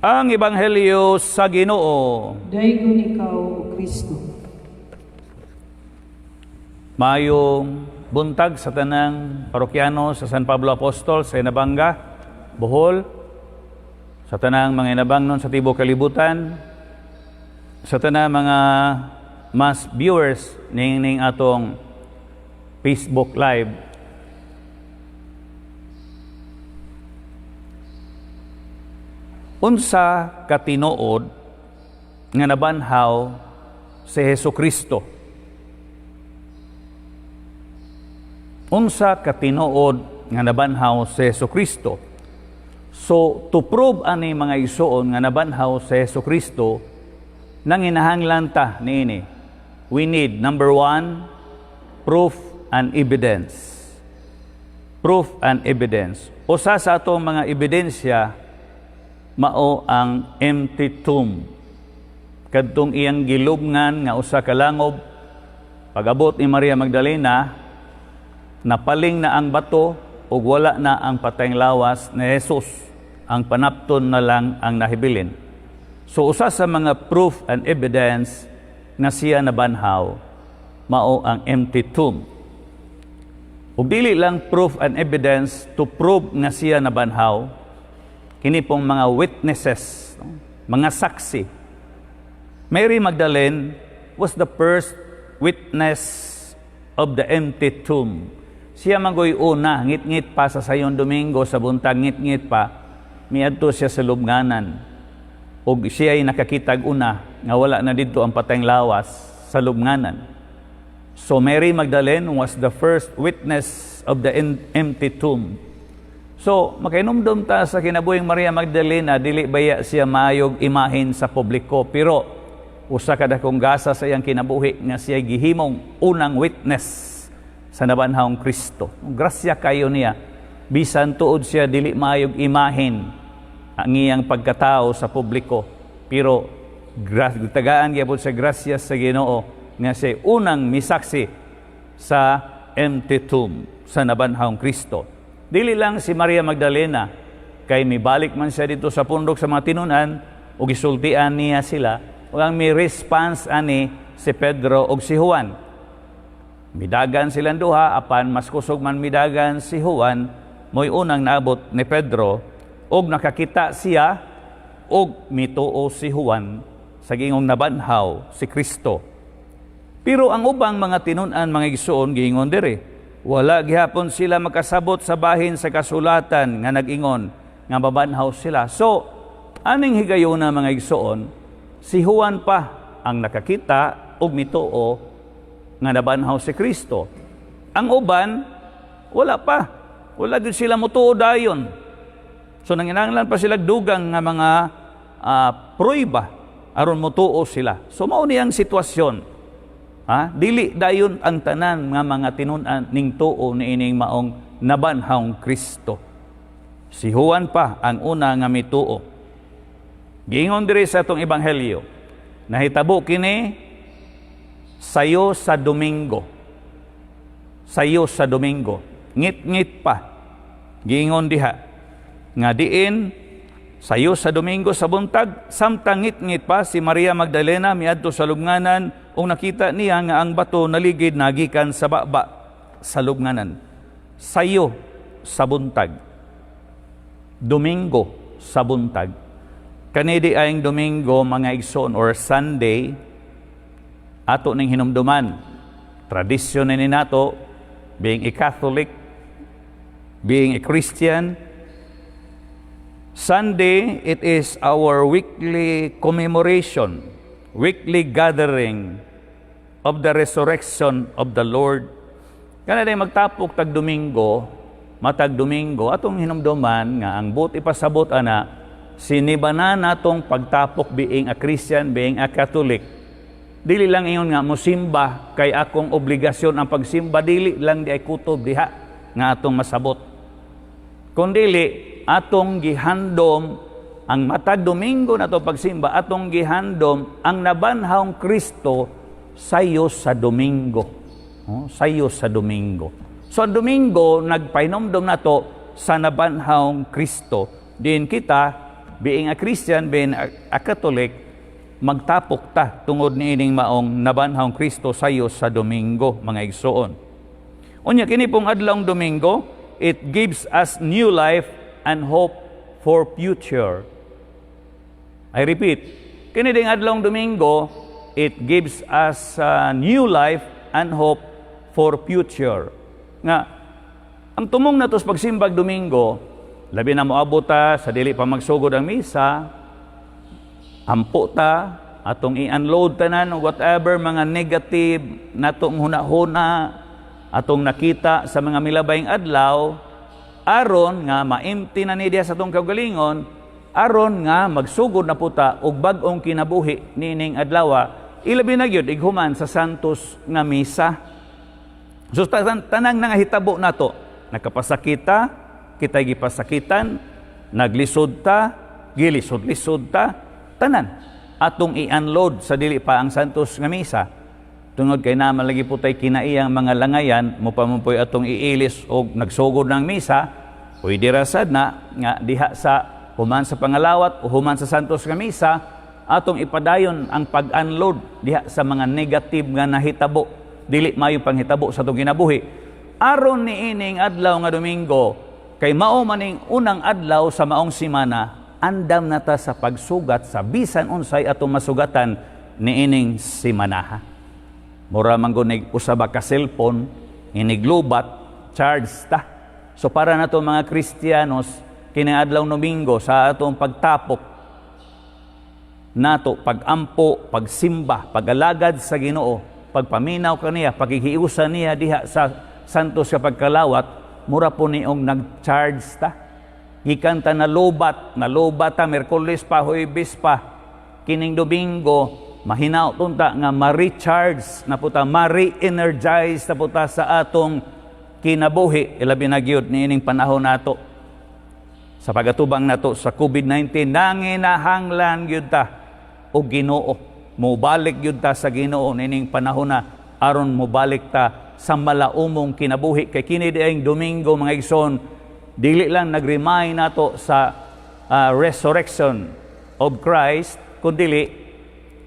Ang Ebanghelyo sa Ginoo. Daygon ikaw, O Kristo. Mayong buntag sa tanang parokyano sa San Pablo Apostol sa Inabanga, Bohol, sa tanang mga Inabangnon sa tibuok kalibutan, sa tanang mga mass viewers ning atong Facebook Live. Unsa katinuod nga nabanhaw si Hesus Kristo? Unsa katinuod nga nabanhaw si Hesus Kristo? So, to prove ani mga igsoon nga nabanhaw si Hesus Kristo, nanginahanglan ta niini. We need, number one, proof and evidence. Proof and evidence. Usa sa atong mga ebidensya, mao ang empty tomb. Kadtong iyang gilubngan nga usa ka langob, pag-abot ni Maria Magdalena, napaling na ang bato ug wala na ang patayng lawas ni Jesus. Ang panapton na lang ang nahibilin. So usa sa mga proof and evidence nga siya nabanhaw, mao ang empty tomb. Ug dili lang proof and evidence to prove nga siya nabanhaw, kini pong mga witnesses, no? Mga saksi. Mary Magdalene was the first witness of the empty tomb. Siya man goy una, ngit-ngit pa sa sayon Domingo, sa buntag ngit-ngit pa, miadto siya sa lubnganan. Og siya ay nakakitag una nga wala na didto ang patayng lawas sa lubnganan. So Mary Magdalene was the first witness of the empty tomb. So, makainumdum ta sa kinabuhing Maria Magdalena, dili baya siya mayog imahin sa publiko, pero usa ka dakong gasa sa iyang kinabuhi nga siya gihimong unang witness sa nabanhawng Kristo. Grasya kayo niya, bisan tuod siya dili mayog imahin ang iyang pagkatao sa publiko, pero tagaan gyapon sa grasya sa Ginoo nga siya unang misaksi sa empty tomb sa nabanhawng Kristo. Dili lang si Maria Magdalena, kay mibalik man siya didto sa pundok sa mga tinunan ug gisultian niya sila, ug ang mi response ani si Pedro ug si Juan. Midagan silang duha, apan mas kusog man midagan si Juan, mo'y unang naabot ni Pedro ug nakakita siya ug mituo si Juan sa gingong nabanhaw si Kristo. Pero ang ubang mga tinun-an, mga igsoon, giingon diri, wala gihapon sila makasabot sa bahin sa kasulatan nga nag-ingon nga mabanhaw sila. So, aning higayuna, mga igsoon, si Juan pa ang nakakita ug mituo nga nabanhaw si Kristo. Ang uban, wala pa. Wala gyud sila motuo dayon. So nanginahanglan pa sila dugang nga mga pruiba aron motuo sila. So mao ni ang sitwasyon. Ha? Dili dayon ang tanan nga mga tinun-an ning tuo niining maong nabanhawng Kristo. Si Juan pa ang una nga mituo. Giingon diri sa atong ebanghelyo, nahitabo kini sayo sa Domingo. Sayo sa Domingo. Ngit-ngit pa. Giingon diha nga diin sayo sa Domingo sa buntag, samtang ngit-ngit pa, si Maria Magdalena miadto sa lubnganan ug nakita niya nga ang bato naligid nagikan sa baba sa lubnganan. Sayo sa buntag. Domingo sa buntag. Kani diayng Domingo, mga igsoon, or Sunday, ato ning hinumduman. Tradisyon ni nato, being a Catholic, being a Christian, Sunday, it is our weekly commemoration, weekly gathering of the resurrection of the Lord. Kana day magtapok tag Domingo, matag Domingo, atong hinumduman nga ang buot ipasabot ana, sinibana natong pagtapok being a Christian, being a Catholic. Dili lang ingon nga musimba kay akong obligasyon ang pagsimba, dili lang di ay kutob diha nga atong masabot. Kung dili, atong gihandom ang matag Domingo na to pagsimba, atong gihandom ang nabanhawng Kristo sayo sa Domingo. Oh, sayo sa Domingo. So ang Domingo, nagpainomdom nato sa nabanhawng Kristo. Din kita, being a Christian, being a Catholic, magtapok ta tungod niining maong nabanhawng Kristo sayo sa Domingo, mga igsoon. Unya kini pong adlawng Domingo, it gives us new life and hope for future. I repeat, kini ding adlawng Domingo, it gives us new life and hope for future. Nga ang tumong nato sa pagsimbag Domingo, labi na moabot ta sa dili pa magsugod ang misa, ampo ta, atong i-unload tanan whatever mga negative natong hunahuna, atong nakita sa mga milabayng adlaw, aron nga ma-empty na ni diya sa atong kaugalingon, aron nga magsugod na puta og bag-ong kinabuhi niining adlaw, ilabi na gyud ighuman sa Santos nga misa. So tanang nangahitabo nato, nakapasakita, kita gipasakitan, naglisod ta, gilisod-lisod ta, tanan atong i-unload sa dili pa ang Santos nga misa. Tungod kay naman lagi po tay kinaiyang mga langayan, mo pa mo po'y atong iilis og nagsugod ng misa, pwede ra sad na nga diha sa human sa pangalawat o human sa Santos nga misa, atong ipadayon ang pag-unload diha sa mga negative nga nahitabo, dili mayo panghitabo sa atong kinabuhi. Aron niining adlaw nga Domingo, kay mao maning unang adlaw sa maong simana, andam na ta sa pagsugat sa bisan unsay atong masugatan niining simanaha. Mura man gud nig usa ba ka cellphone, inig lobat, charge ta. So para nato mga Kristiyanos, kini adlaw Domingo sa atong pagtapok nato, pagampo, pagsimba, pagalagad sa Ginoo, pagpaminaw kaniya, paghihiusa niya diha sa santos nga pagkalawat, mura po ni og nag-charge ta. Gikan ta nalobat, nalobat ta Miyerkules pa, Huwebes pa, kining Domingo, mahinaot unta nga ma-recharge na po ta, ma-re-energize na po ta sa atong kinabuhi, ilabi na gyud niining panahon nato. Sa pagatubang nato sa COVID-19, nanginahanglan gyud ta og Ginoo. Mobalik gyud ta sa Ginoo niining panahon na aron mobalik ta sa malaumong kinabuhi. Kay kini diayng Domingo, mga igsoon, dili lang nag-remind nato sa resurrection of Christ, kundili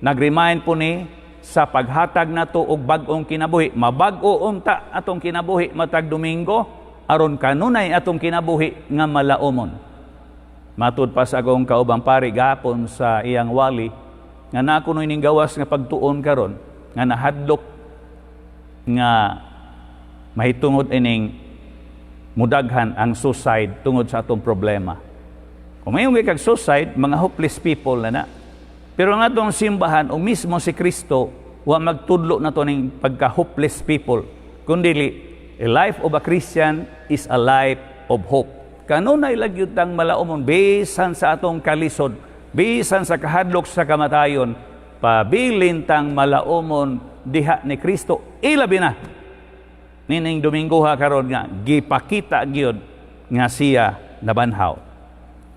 nag-remind po ni sa paghatag nato og bag-ong kinabuhi. Mabag-o unta atong kinabuhi matag Domingo aron kanunay atong kinabuhi nga malaumon. Matud pa sa akong kaubang pari gahapon sa iyang wali nga naa kuno ining gawas nga pagtuon karon nga nahadlok nga mahitungod ining mudaghan ang suicide tungod sa atong problema. Kung may kag suicide, mga hopeless people na na. Pero ang atong simbahan o mismo si Kristo wa magtudlo na to ning pagka-hopeless people. Kundili, a life of a Christian is a life of hope. Kanunay lang gyud tang malaumon bisan sa atong kalisod, bisan sa kahadlok sa kamatayon, pabilin tang malaumon diha ni Kristo. Ilabi na nining Domingo ha karon nga gipakita gyud nga siya nabanhaw.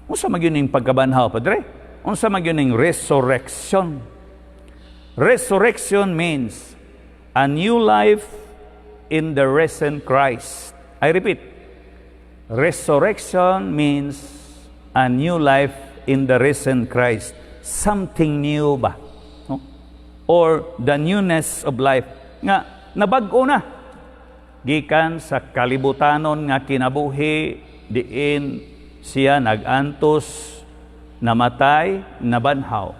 Unsa man gyud ning pagkabanhaw, Padre? Unsa man gyud ning resurrection? Resurrection means a new life in the risen Christ. I repeat, resurrection means a new life in the risen Christ. Something new ba? No? Or the newness of life. Nga, nabag-o na. Gikan sa kalibutanon nga kinabuhi, diin siya nagantos, namatay, nabanhaw.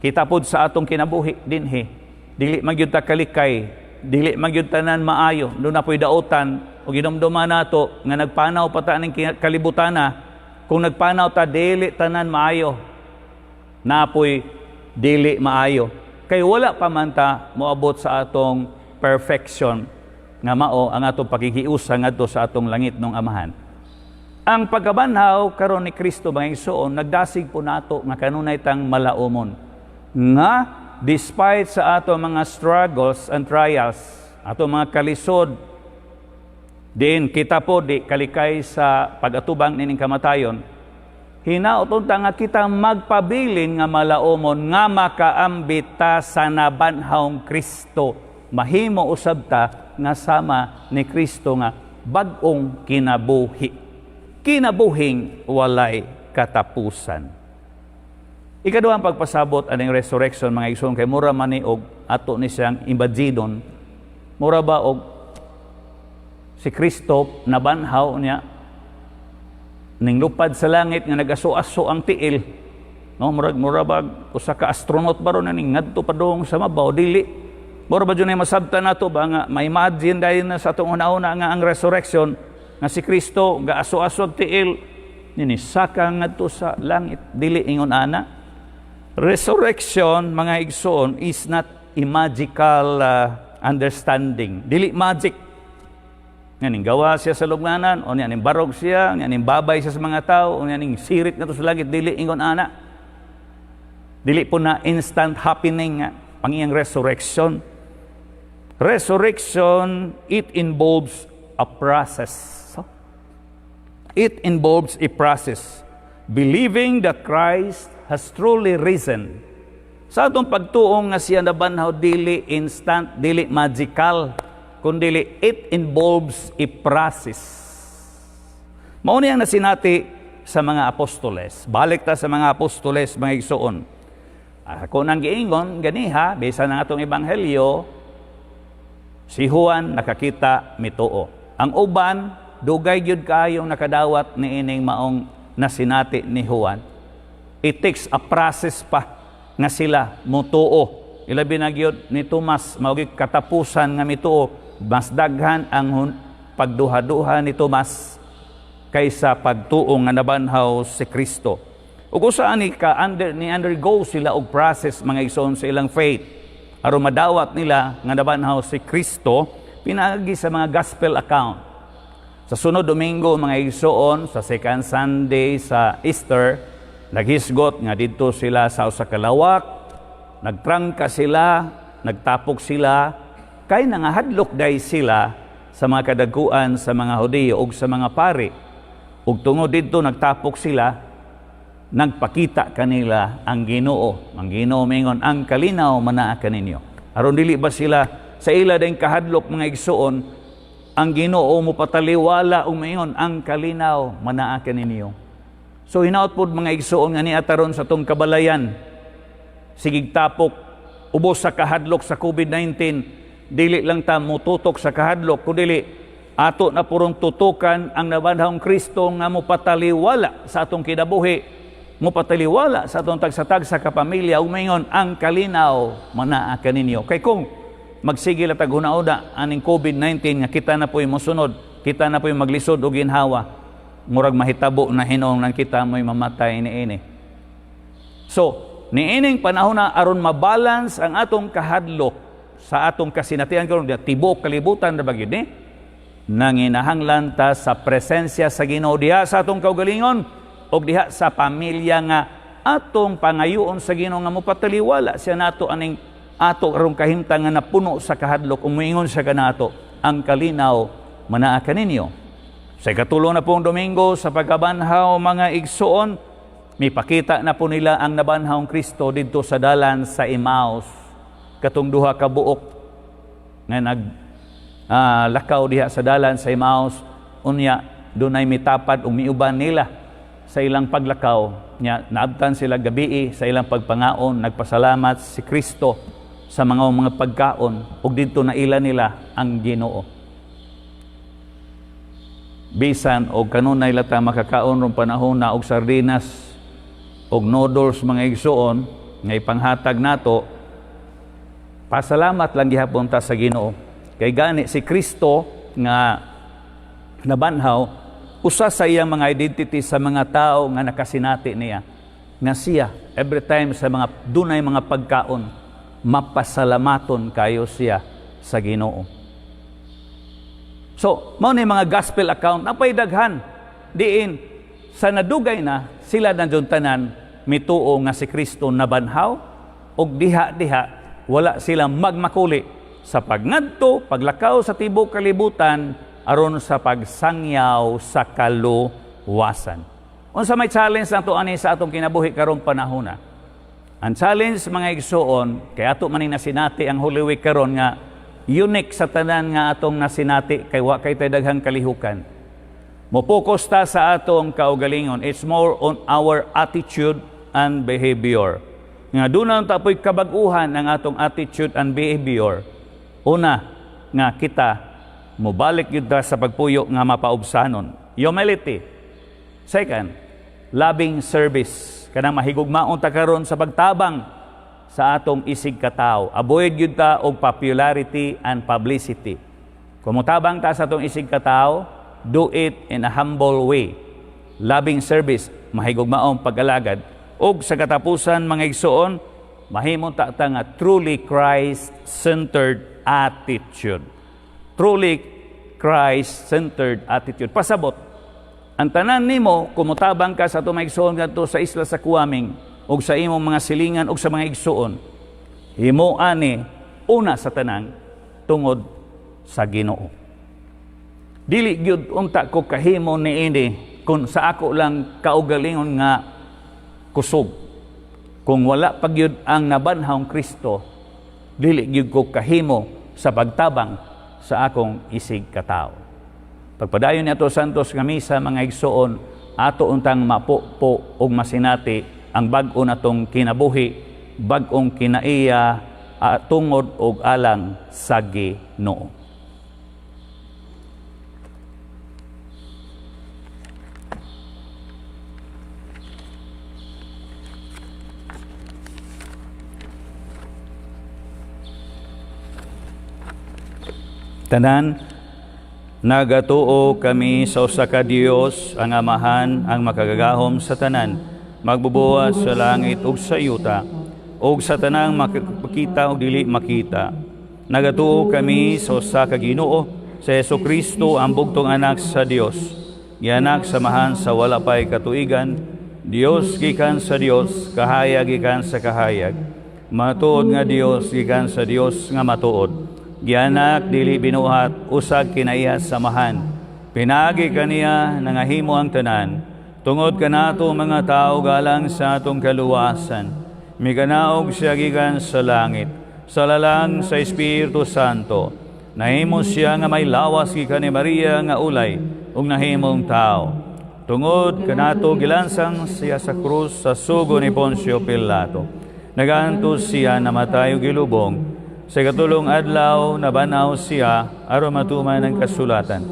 Kita pod sa atong kinabuhi dinhi, dili man gyud ta kalikay, dili man gyud tanan maayo, duna po'y dautan o ginomdoma nato nga nagpanaw pa ta ning kalibutana. Kung nagpanaw ta, dili tanan maayo. Napoy dili maayo. Kay wala pa man ta moabot sa atong perfection nga mao ang atong pakikiusa ngadto sa atong langitnong Amahan. Ang pagkabanhaw karon ni Kristo, mga igsoon, nagdasig po nato nga kanunay tang malaumon. Nga despite sa ato mga struggles and trials, ato mga kalisod, din kita po di kalikay sa pagatubang nining kamatayon, hinaot unta nga kita magpabilin nga malaumon nga makaambit ta sa nabanhawng Kristo. Mahimo usab ta nga sama ni Kristo nga bag-ong kinabuhi. Kinabuhing walay katapusan. Ikaduhang pagpasabot aning resurrection, mga igsoon, kay mura man ni og ato ni siyang imaginon. Mura ba og si Kristo nabanhaw niya ning lupad sa langit nga nagaso-aso ang tiil. No, murag mura ba usa ka astronaut ba ron ning ngadto padung sa mabaw? Dili. Mura ba jud masabtan nato ba nga ma-imagine dayon na sa atong una-una nga ang resurrection nga si Kristo gaaso-aso ang tiil nini saka ngadto sa langit? Dili ingon ana. Resurrection, mga igsoon, is not a magical understanding. Dili magic. Nga ning gawa siya sa lubnganan, o niya ning barog siya, nga ning babay siya sa mga tao, o niya ning sirit ngadto sa langit, dili ingon ana. Dili po na instant happening nga ang iyang resurrection. Resurrection, it involves a process. It involves a process. Believing that Christ has truly risen. Sa atong pagtuong nga siya nabanhaw, dili instant, dili magical, kundili it involves a process. Mao ni ang nasinati sa mga apostoles. Balik ta sa mga apostoles, mga igsoon. Ako nang giingon ganiha, bisan ang atong ebanghelyo, si Juan nakakita, mituo. Ang uban dugay gyud kayong nakadawat niining maong nasinati ni Juan. It takes a process pa nga sila mutuo. Ilabi na gyud ni Tomas, mao gyud katapusan nga mituo, mas daghan ang pagduha-duha ni Tomas kaysa pagtuo nga nabanhaw si Kristo. Ug usa ani ka under ni undergo sila og process, mga igsoon, sa ilang faith aron madawat nila nga nabanhaw si Kristo pinaagi sa mga gospel account. Sa sunod Domingo, mga igsoon, sa second Sunday sa Easter, naghisgot nga didto sila sa usa ka lawak, nagtrangka sila, nagtapok sila, kay nangahadlok day sila sa mga kadaguan sa mga Hudiyo ug sa mga pari. Ug tungod didto nagtapok sila, nagpakita kanila ang Ginoo. Ang Ginoo mingon, "Ang kalinaw manaa kaninyo." Aron dili ba sila sa ila din kahadlok, mga igsoon, ang Ginoo mo pataliwala ug mingon, "Ang kalinaw manaa kaninyo." So hinaot pod, mga igsoon, nga niya taron sa atong kabalayan, sigig tapok ubos sa kahadlok sa COVID-19, dili lang ta mututok sa kahadlok, kundi ato na purong tutukan ang nabanhawng Kristo nga mopataliwala sa atong kinabuhi, mopataliwala sa atong tagsa-tagsa ka pamilya ug maingon, "Ang kalinaw manaa kaninyo." Kay kung magsige lang tag huna-huna aning COVID-19 nga kita na po'y mosunod, kita na po'y maglisod og ginhawa, murag mahitabo na hinuon nang kita mo'y mamatay niini. So, niining panahon na, aron mabalance ang atong kahadlok sa atong kasinatian karon, tibuok kalibutan ra ba gyud ni, nanginahanglan ta sa presensya sa Ginoo diha sa atong kaugalingon og diha sa pamilya nga atong pangayoon sa Ginoo nga mopataliwala siya nato aning ato karong kahimtang nga napuno sa kahadlok, ug moingon siya kanato, "Ang kalinaw manaa kaninyo." Sa ikatulo na pong Domingo sa pagkabanhaw, mga igsoon, mipakita na po nila ang nabanhawng Kristo didto sa dalan sa Emmaus, katong duha ka buok nga nag lakaw diha sa dalan sa Emmaus. Unya dunay mitapad ug miuban nila sa ilang paglakaw nya. Naabtan sila gabii sa ilang pagpangaon. Nagpasalamat si Kristo sa mga pagkaon ug didto naila nila ang Ginoo. Bisan og kanunay lata makakaon rong panahon na og sardinas og noodles, mga igsoon, nga ipanghatag nato, pasalamat lang gihapon ta sa Ginoo. Kay gani si Kristo nga nabanhaw, usa sa iyang mga identity sa mga tao nga nakasinati niya nga siya every time sa mga dunay mga pagkaon, mapasalamaton kayo siya sa Ginoo. So, mao ni mga gospel account, napay daghan diin sa nadugay na sila na tanan mituo nga si Kristo nabanhaw ug diha-diha wala sila magmakuli sa pagngadto, paglakaw sa tibuok kalibutan aron sa pagsangyaw sa kaluwasan. Unsa may challenge nato ani sa atong kinabuhi karong panahona? Ang challenge, mga igsoon, kay ato man nasinati ang Holy Week karon nga unique sa tanan nga atong nasinati kay wa kay tay daghang kalihukan. Mo-focus ta sa atong kaugalingon. It's more on our attitude and behavior. Nga doon na tapoy kabag-uhan ang atong attitude and behavior. Una, nga kita mobalik gyud ta sa pagpuyo nga mapaubsanon. Humility. Second, loving service. Kanang mahigugmaon ta karon sa pagtabang sa atong isig katawo. Avoid gyud ta og popularity and publicity. Kung motabang ta sa atong isig katawo, do it in a humble way. Loving service, mahigugmaong pag-alagad. Og sa katapusan, mga igsoon, mahimong ta nga truly Christ-centered attitude. Truly Christ-centered attitude. Pasabot, ang tanan nimo, kumutabang ka sa atong mga igsoon ngadto sa isla sa Kuaming, ug sa imong mga silingan ug sa mga igsoon, himo ani una sa tanan tungod sa Ginoo. Dili gyud unta ko kahimo niini kung sa ako lang kaugalingon nga kusog. Kung wala pa gyud ang nabanhawng Kristo, dili gyud ko kahimo sa pagtabang sa akong isig katawo. Pagpadayon ni ato santos nga misa, mga igsoon, ato untang mapupo og masinati ang bag-o natong kinabuhi, bag-ong kinaiya tungod og alang sa Ginoo. Tanan, nagatuo kami sa usa ka Dios, ang Amahan, ang makagagahom sa tanan, magbubuhat sa langit ug sa yuta, ug sa tanang makita ug dili makita. Nagatuo kami sa usa ka Ginoo, sa Hesukristo, ang bugtong anak sa Dios. Gianak sa Amahan sa wala pay katuigan, Dios gikan sa Dios, kahayag gikan sa kahayag. Matuod nga Dios gikan sa Dios nga matuod. Gianak dili binuhat, usag kinaiya sa Amahan. Pinaagi kaniya nangahimo ang tanan. Tungod kanato mga tao galang sa atong kaluwasan. Miganaog siya gikan sa langit, sa lalang sa Espiritu Santo. Nahimo siya nga may lawas gikan ni Maria nga ulay ug nahimong tao. Tungod kanato gilansang siya sa krus sa sugo ni Poncio Pilato. Nagantos siya, namatay ug gilubong. Sa ikatulong adlaw nabanhaw siya aron matuman ang kasulatan.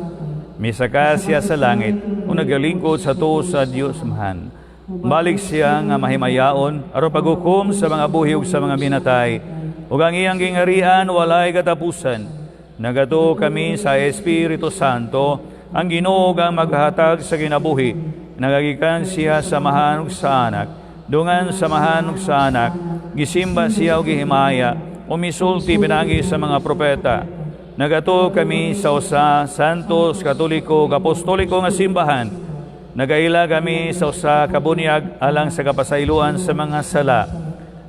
Misaka siya sa langit ug nagalingkod sa tuo sa Dios Amahan. Balik siya nga mahimayaon aron paghukom sa mga buhi ug sa mga minatay, ug ang iyang gingarian walay katapusan. Nagatuo kami sa Espiritu Santo, ang Ginoo ang maghatag sa kinabuhi. Nagagikan siya sa Amahan ug sa Anak. Dungan sa Amahan ug sa Anak, gisimba siya ug gihimaya, umisulti pinagi sa mga propeta. Nagatuo kami sa usa Santos, Katoliko ug Apostoliko nga simbahan. Nagaila kami sa usa ka bunyag alang sa kapasayloan sa mga sala.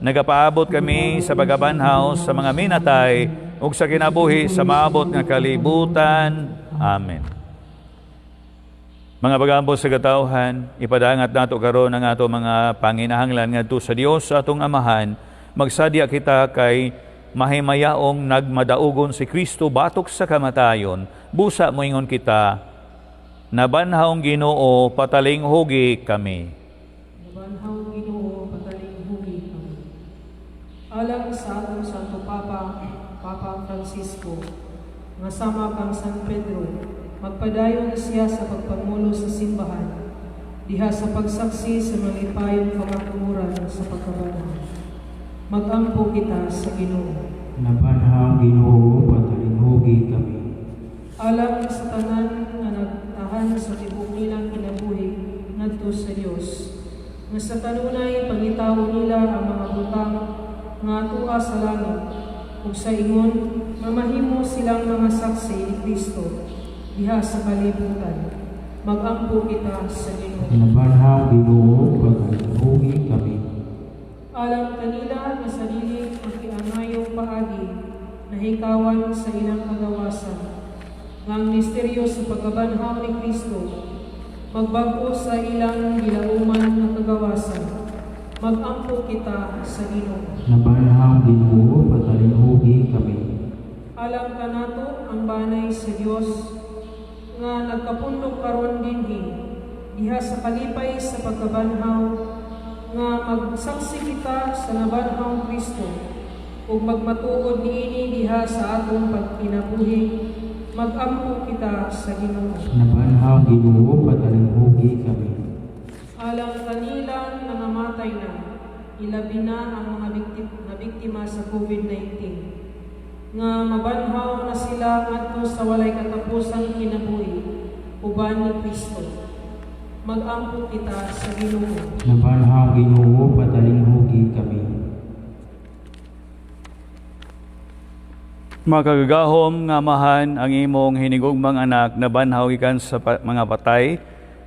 Nagapaabot kami sa pagkabanhaw sa mga minatay ug sa kinabuhi sa maabot nga kalibutan. Amen. Mga pagampo sa katawhan, ipadangat nato karon ang ato mga panginahanglan ngadto sa Dios sa atong Amahan. Magsadya kita kay mahimayaong nagmadaugon si Kristo batok sa kamatayon. Busa moingon kita, nabanhaw ang Ginoo, patalinghugi kami. Nabanhaw Ginoo, patalinghugi kami. Alang sa atong Santo Papa, Papa Francisco, nga sama kang San Pedro, magpadayon siya sa pagpangulo sa simbahan, diha sa pagsaksi sa malipayong kamatuoran sa pagkabanhaw. Magampo kita sa Ginoo. Nabanhaw Ginoo, patalinghugi kami. Alang sa tanan nga nagtahan sa tibuok nilang kinabuhi ngadto sa Dios, nga sa kanunay pangitaon nila ang mga butang nga atua sa langit, ug sa ingon mamahimo silang mga saksi ni Kristo diha sa kalibutan. Magampo kita sa Ginoo. Nabanhaw Ginoo, patalinghugi kami. Alang kanila nga sa dili makiangayong paagi nahikawan sa ilang kagawasan, nga ang misteryo sa pagkabanhaw ni Kristo magbag-o sa ilang gilauman nga kagawasan. Magampo kita sa Ginoo. Nabanhaw Ginoo, patalinghugi kami. Alang kanato ang banay sa Dios nga nagkapundok karon dinhi diha sa kalipay sa pagkabanhaw, nga magsaksi kita sa nabanhaw Kristo ug magmatuod niini diha sa atong pagkinabuhi. Magampo kita sa Ginoo. Nabanhaw Ginoo, patalinghugi kami. Alang kanila nga namatay na, ilabi na ang mga nabiktima sa COVID-19, nga mabanhaw na sila ngadto sa walay katapusang kinabuhi uban ni Kristo. Magampo kita sa Ginoo. Nabanhaw Ginoo, patalinghugi kami. Makagagahom nga Amahan, ang imong hinigugmang anak nabanhaw gikan sa mga patay.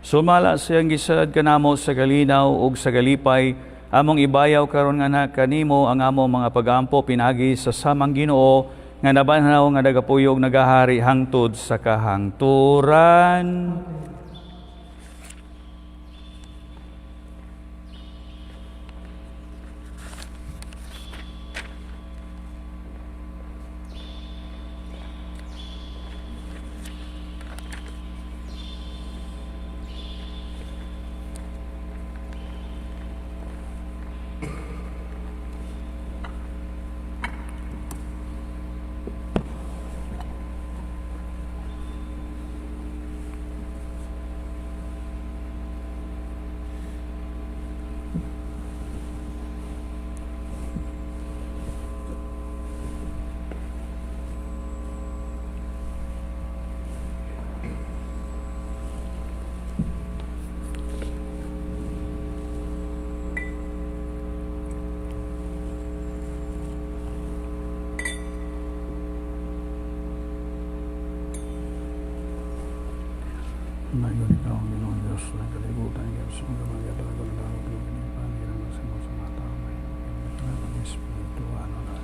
Sumala sa iyang gisaad kanamo sa kalinaw ug sa kalipay, among ibayaw karon nga anak kanimo ang among mga pagampo pinaagi sa samang Ginoo nga nabanhaw nga nagapuyog nagahari hangtod sa kahangturan. Dayon ikaw ang Ginoong Diyos ng kalibutan, Diyos ang gumagatago ng dawat ng pinipan, sa mga mga tao, may ng Espiritu, ano na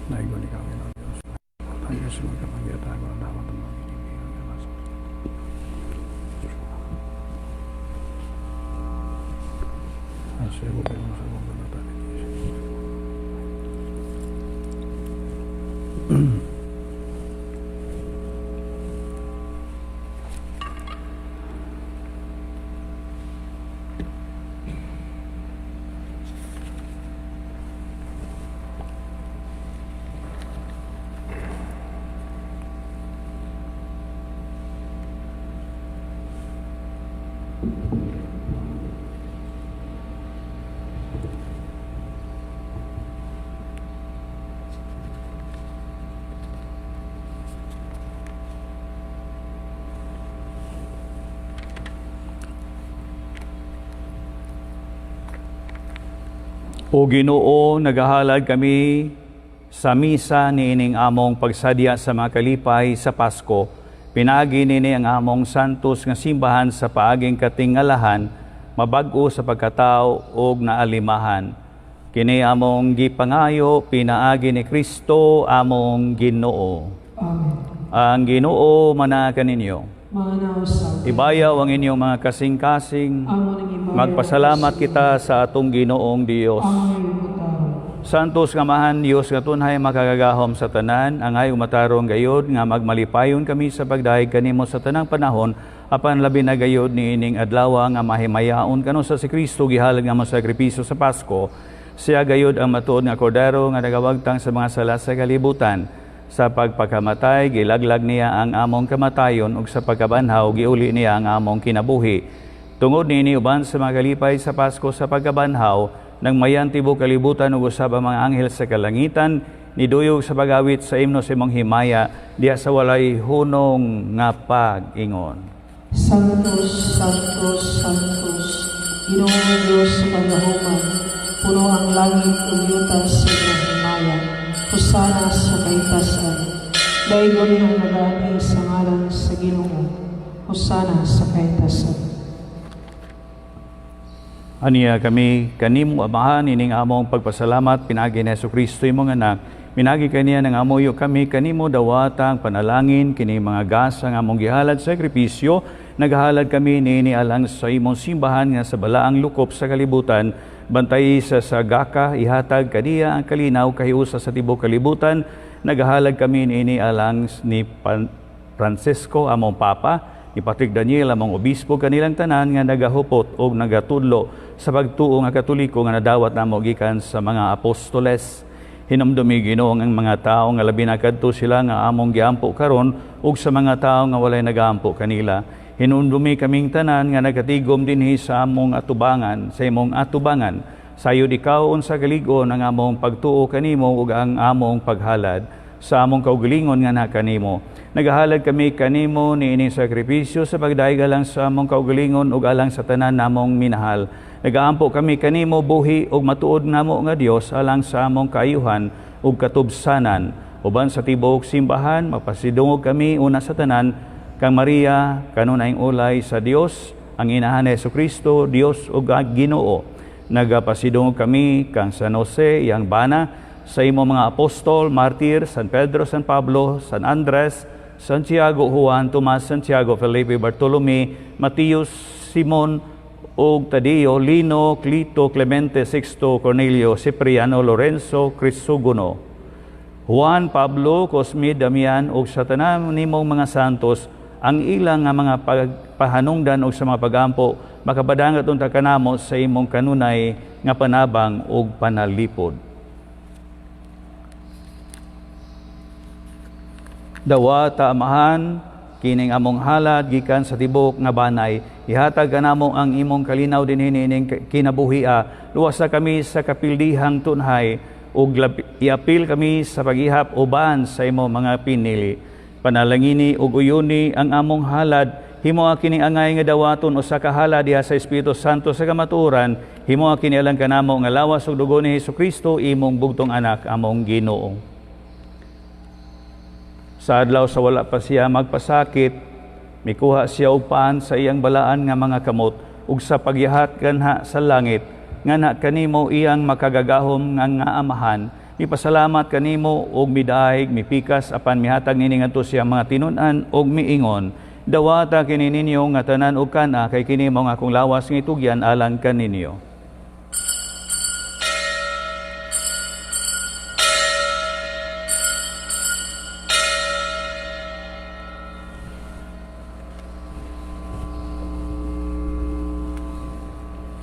Dayon ikaw, Ginoong Diyos. Ang Diyos ang gumagatago ng dawat ng mga O Ginoo, nagahalad kami sa misa niining among pagsadya sa mga kalipay sa Pasko. Pinaagi nini ang among santos nga simbahan sa paaging katingalahan, mabag-o sa pagkatao ug naalimahan. Kini among gipangayo pinaagi ni Kristo among Ginoo. Amen. Ang Ginoo manaa kaninyo. Maanaw sa Ibayaw ang inyong mga kasing-kasing. Amo nang ibayaw. Magpasalamat kita sa atong Ginoong Dios. Amo nang ibutang. Santos nga Amahan, Dios nga tunhay makagagahom sa tanan, angay umatarong gayod nga magmalipayon kami sa pagdayeg kanimo sa tanang panahon, apan labi na gayod niining adlaw nga mahimayaon kanu sa si Kristo gihalad nga sakripisyo sa Pasko. Siya gayod ang matuod nga kordero nga nagawagtang sa mga sala sa kalibutan. Sa pagpakamatay, gilaglag niya ang among kamatayon ug sa pagkabanhaw giuli niya ang among kinabuhi. Tungod niini uban sa mga kalipay sa Pasko sa pagkabanhaw, nang mayan tibok kalibutan ug usab ang mga anghel sa kalangitan, niduyog sa pag-awit sa imno sa imong himaya, diha sa walay hunong nga pag-ingon. Santos, Santos, Santos, Ginoong Dios sa kagahuman, puno ang langit ug yuta sa imong himaya. Hosana sa kahitasan. Daygon ang nagaanhi sa ngalan sa Ginoo. Hosana sa kahitasan. Aniya kami kanimo Amahan ining among pagpasalamat pinaagi ni Hesukristo imong anak. Minagi kaniya ng amoyo kami kanimo dawata ang panalangin kini mga gasa nga among gihalad sa sakripisyo. Nagahalad kami niini alang sa imong simbahan nga sa balaang lukop sa kalibutan. Bantay sa sagaka ihatag kaniya ang kalinaw kahiusa sa tibuok kalibutan. Nagahalad kami niini alang ni Francisco among Papa, ni Patrick Daniel among obispo, kanilang tanan nga nagahupot og nagatudlo sa pagtuo nga Katoliko nga nadawat namo gikan sa mga apostoles. Hinumdumi Ginoo ang mga tawo nga labi na kadto sila nga among giampo karon ug sa mga tawo nga walay nagaampo kanila. Hinumdumi kaming tanan nga nagatigom dinhi sa among atubangan, sa imong atubangan. Sayod ikaw unsa kalig-on ang among pagtuo kanimo ug ang among paghalad sa among kaugalingon nga na kanimo. Nagahalad kami kanimo niining sakripisyo sa pagdayeg alang sa among kaugalingon ug alang sa tanan namong minahal. Nagaampo kami kanimo buhi ug matuod namo nga Dios alang sa among kaayuhan ug katubsanan. Uban sa tibuok simbahan mapasidungog kami una sa tanan kang Maria kanunayng ulay sa Dios, ang inahan ni Hesukristo, Dios ug Ginoo. Nagapasidungog kami kang San Jose iyang bana, sa imo mga apostol, martir, San Pedro, San Pablo, San Andres, Santiago, Juan, Tomas, Santiago, Felipe, Bartolome, Matius, Simon, ug Tadeo, Lino, Clito, Clemente, Sixto, Cornelio, Cipriano, Lorenzo, Crisogono, Juan, Pablo, Cosme, Damian, ug sa tanan nimong mga santos, ang ilang nga mga pahanungdan ug sa mga pagampo, makapadangat unta kanamo sa imong kanunay nga panabang ug panalipod. Dawata Amahan, kining among halad gikan sa tibok nga banay, ihatag kanamo ang imong kalinaw dinhi niining kinabuhia. Luwasa kami sa kapildihang tunhay ug iapil kami sa paghihap uban sa imong mga pinili. Panalangini ug uyuni ang among halad, himoa kini angay nga dawaton usa ka halad diha sa Espiritu Santo sa kamatuoran, himoa kini alang kanamo nga lawas ug dugo ni Hesukristo imong bugtong anak among Ginoo. Sa adlaw sa wala pa siya magpasakit, Mikuha siya og paan sa iyang balaan nga mga kamot ug sa pagyahat ganha sa langit, nganha kanimo iyang makagagahom nga Amahan, mipasalamat kanimo og midaig, mipikas apan mihatag nini ngadto sa iyang mga tinun-an og miingon, "Dawata kini ninyo nga tanan og kana, kay kini mao ang akong lawas nga itugyan alang kaninyo."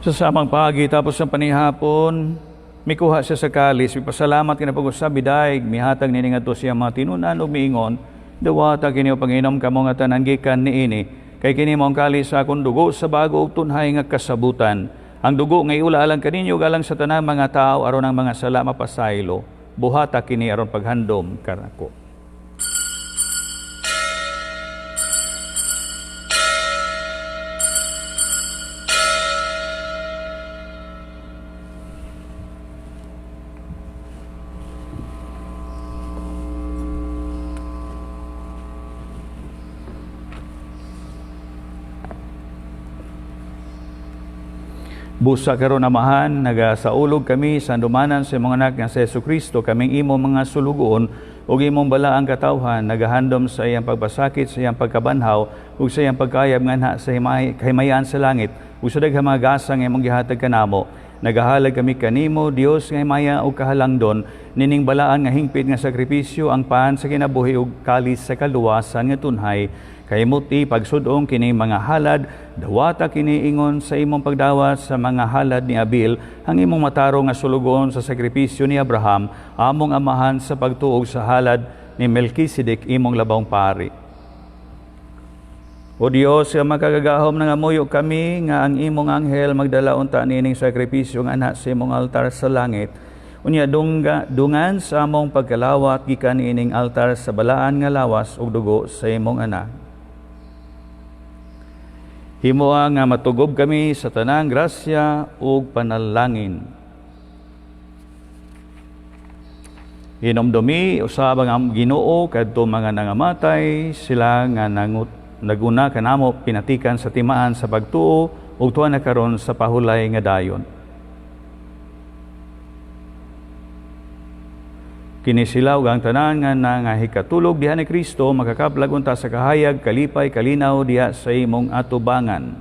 Sa samang paagi, tapos ng panihapon, mikuha siya sa kalis, mipasalamat kinapag-usab, midaig, mihatag nini ngadto sa iyang mga tinun-an ug miingon, "Dawata kini ug panginom kamo nga tanan gikan niini, kay kini mao ang kalis sa akong dugo sa bago ug tunhay nga kasabutan. Ang dugo nga iula alang kaninyo ug alang sa tanang mga tao aron ang mga sala mapasaylo. Buhata kini aron paghandom kanako." Busa karon, Amahan, nagasaulog kami sa handumanan sa imong anak nga si Hesus Kristo, kaming imong mga sulugoon ug imong balaang katawhan nagahandom sa iyang pagpasakit, sa iyang pagkabanhaw ug sa iyang pagkaayab nganha sa kahimayaan sa langit ug sa daghang mga gasa nga imong gihatag kanamo. Nagahalad kami kanimo, Dios nga himaya ug kahalangdon, nining balaan nga hingpit nga sakripisyo, ang paan sa kinabuhi ug kalis sa kaluwasan nga tunhay. Kay muti pagsud-ong kini mga halad, dawata kini ingon sa imong pagdawat sa mga halad ni Abil, ang imong matarong nga sulugoon, sa sakripisyo ni Abraham, among amahan, sa pagtuo ug sa halad ni Melchizedek, imong labawng pari. O Dios nga makagagahom, nangamuyo kami nga ang imong anghel magdala unta nining sakripisyo nganha sa imong altar sa langit. Unya dungan sa among pagkalawat gikan niining altar sa balaan nga lawas ug dugo sa imong anak. Himoa nga matugob kami sa tanang grasya ug panalangin. Hinomdumi usab ang Ginoo kadto mga nangamatay, sila nga naguna kanamo pinatikan sa timaan sa pagtuo ug tuwa na karon sa pahulay nga dayon. Kini sila ug ang tanan nga nangahikatulog diha ni Kristo makakaplag unta sa kahayag, kalipay, kalinaw diha sa imong atubangan.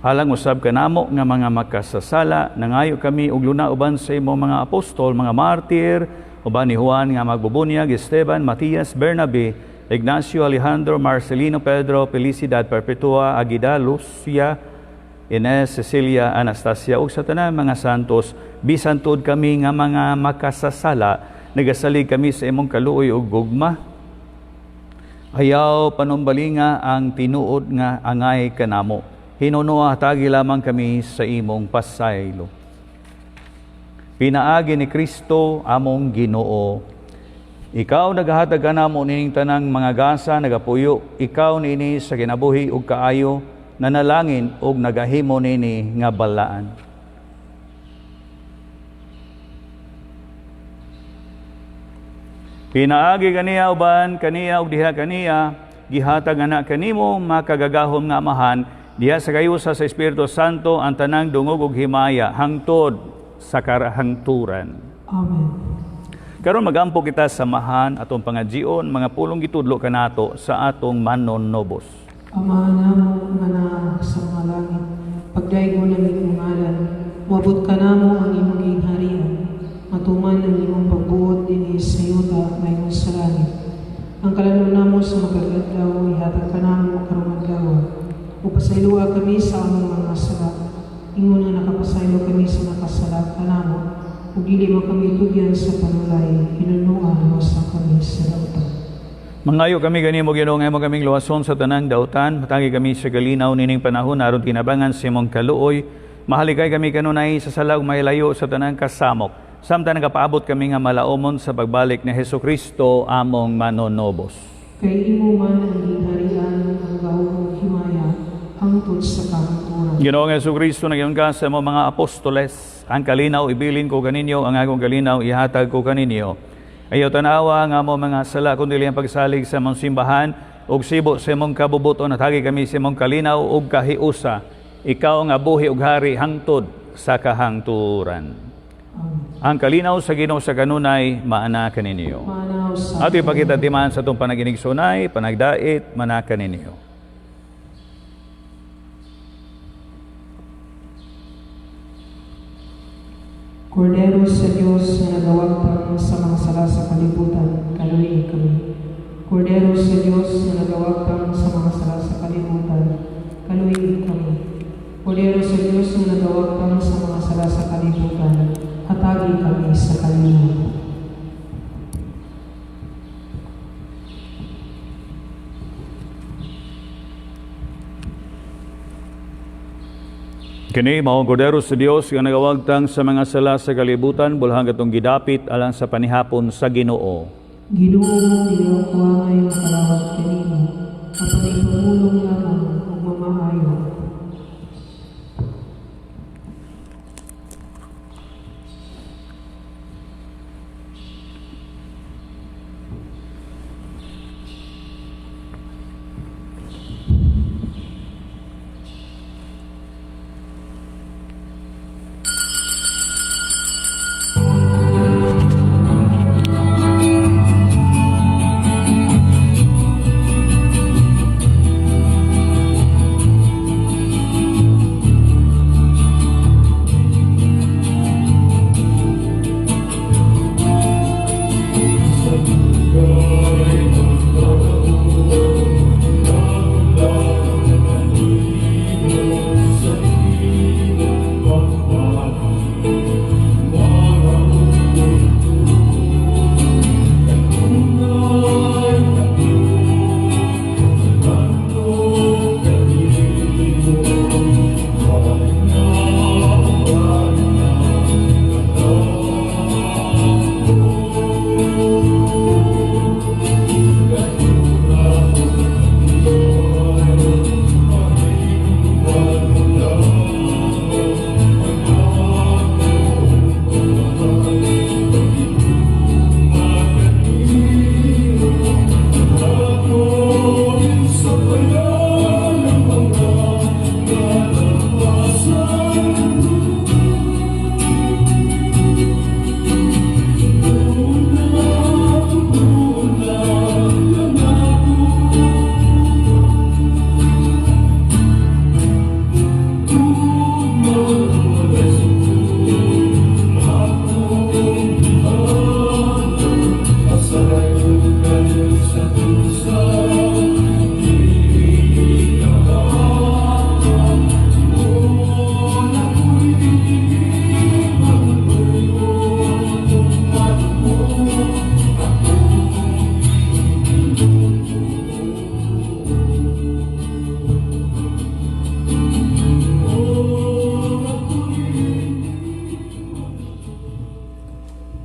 Alang usab kanamo nga mga makasasala, nangayo kami og luna uban sa imong mga apostol, mga martir, uban ni Juan nga magbubunyag, Esteban, Matias, Bernabe, Ignacio, Alejandro, Marcelino, Pedro, Felicidad, Perpetua, Agida, Lucia, Ines, Cecilia, Anastasia ug sa tanan mga santos. Bisan tuod kami nga mga makasasala, nagasalig kami sa imong kaluoy ug gugma. Ayaw panumbalinga ang tinuod nga angay kanamo. Hinunoa hatagi lamang kami sa imong pasaylo. Pinaagi ni Kristo among Ginoo. Ikaw nagahatag kanamo nining tanang mga gasa, nagapuyo ikaw niini sa kinabuhi ug kaayo, nanalangin ug nagahimo nini nga balaan. Pinaagi kaniya, uban kaniya ug diha kaniya, gihatag ana kanimo makagagahom nga Amahan diha sa kayusa sa Espiritu Santo ang tanang dungog ug himaya hangtod sa karahangturan. Amen. Karon magampo kita sa Amahan, atong pangajion mga pulong gitudlo kanato sa atong manonobos. Ama namo nga naa sa mga langit, pagdaygon ang imong ngalan, moabot kanamo ang imong gingharian, matuman ang imong pagbuot dinhi sa yuta maingon sa langit. Ang kalan-on namo sa matag adlaw ihatag kanamo karong adlaw. Ug pasayloa kami sa among mga sala, ingon nga nakapasaylo kami sa nakasala kanamo. Ug dili mo kami tugyan sa panulay, hinunoa luwasa kami sa dautan. Mangayo kami kanimo, Ginoo, nga imo kaming luwason sa tanang dautan, hatagi kami sa kalinaw nining panahon aron tinabangan sa imong kaluoy. Mahalikay kami kanunay sa sala ug mahilayo sa tanang kasamok, samtang nagapaabot kami nga malaumon sa pagbalik ni Hesus Kristo among manonobos. Kay imo man ang gingharian, ang gahom ug himaya, hangtod sa kahangturan. Ginoong Hesus Kristo, nag ka sa imong mga apostoles, "Ang kalinaw ibilin ko kaninyo, ang akong kalinaw ihatag ko kaninyo. Ayaw tanawa ang among mga sala kundi ang pagsalig sa among simbahan ug sibo sa imong kabubuton, hatagi kami sa imong kalinaw ug kahiusa. Ikaw nga buhi ug hari hangtod sa kahangturan. Amen. Ang kalinaw sa Ginoo sa kanunay maana kaninyo. Maana usab. Ato ipakita timaan sa atong panaginigsunay, panagdait, manaka ninyo. Kordero sa Dios nga nagawagtang sa mga sala sa kalibutan, kaluoyi kami. Kordero sa Dios nga nagawagtang sa mga sala sa kalibutan, kaluoyi kami. Kordero sa Dios nga nagawagtang sa mga sala sa kalibutan, hatagi kami sa kalinaw. Kini mao ang Kordero sa Dios nga nagawagtang sa mga sala sa kalibutan, bulhang katong gidapit alang sa panihapon sa Ginoo. Ginoo, dili ako angay makalawat kanimo, apan ipamulong lamang ug mamaayo.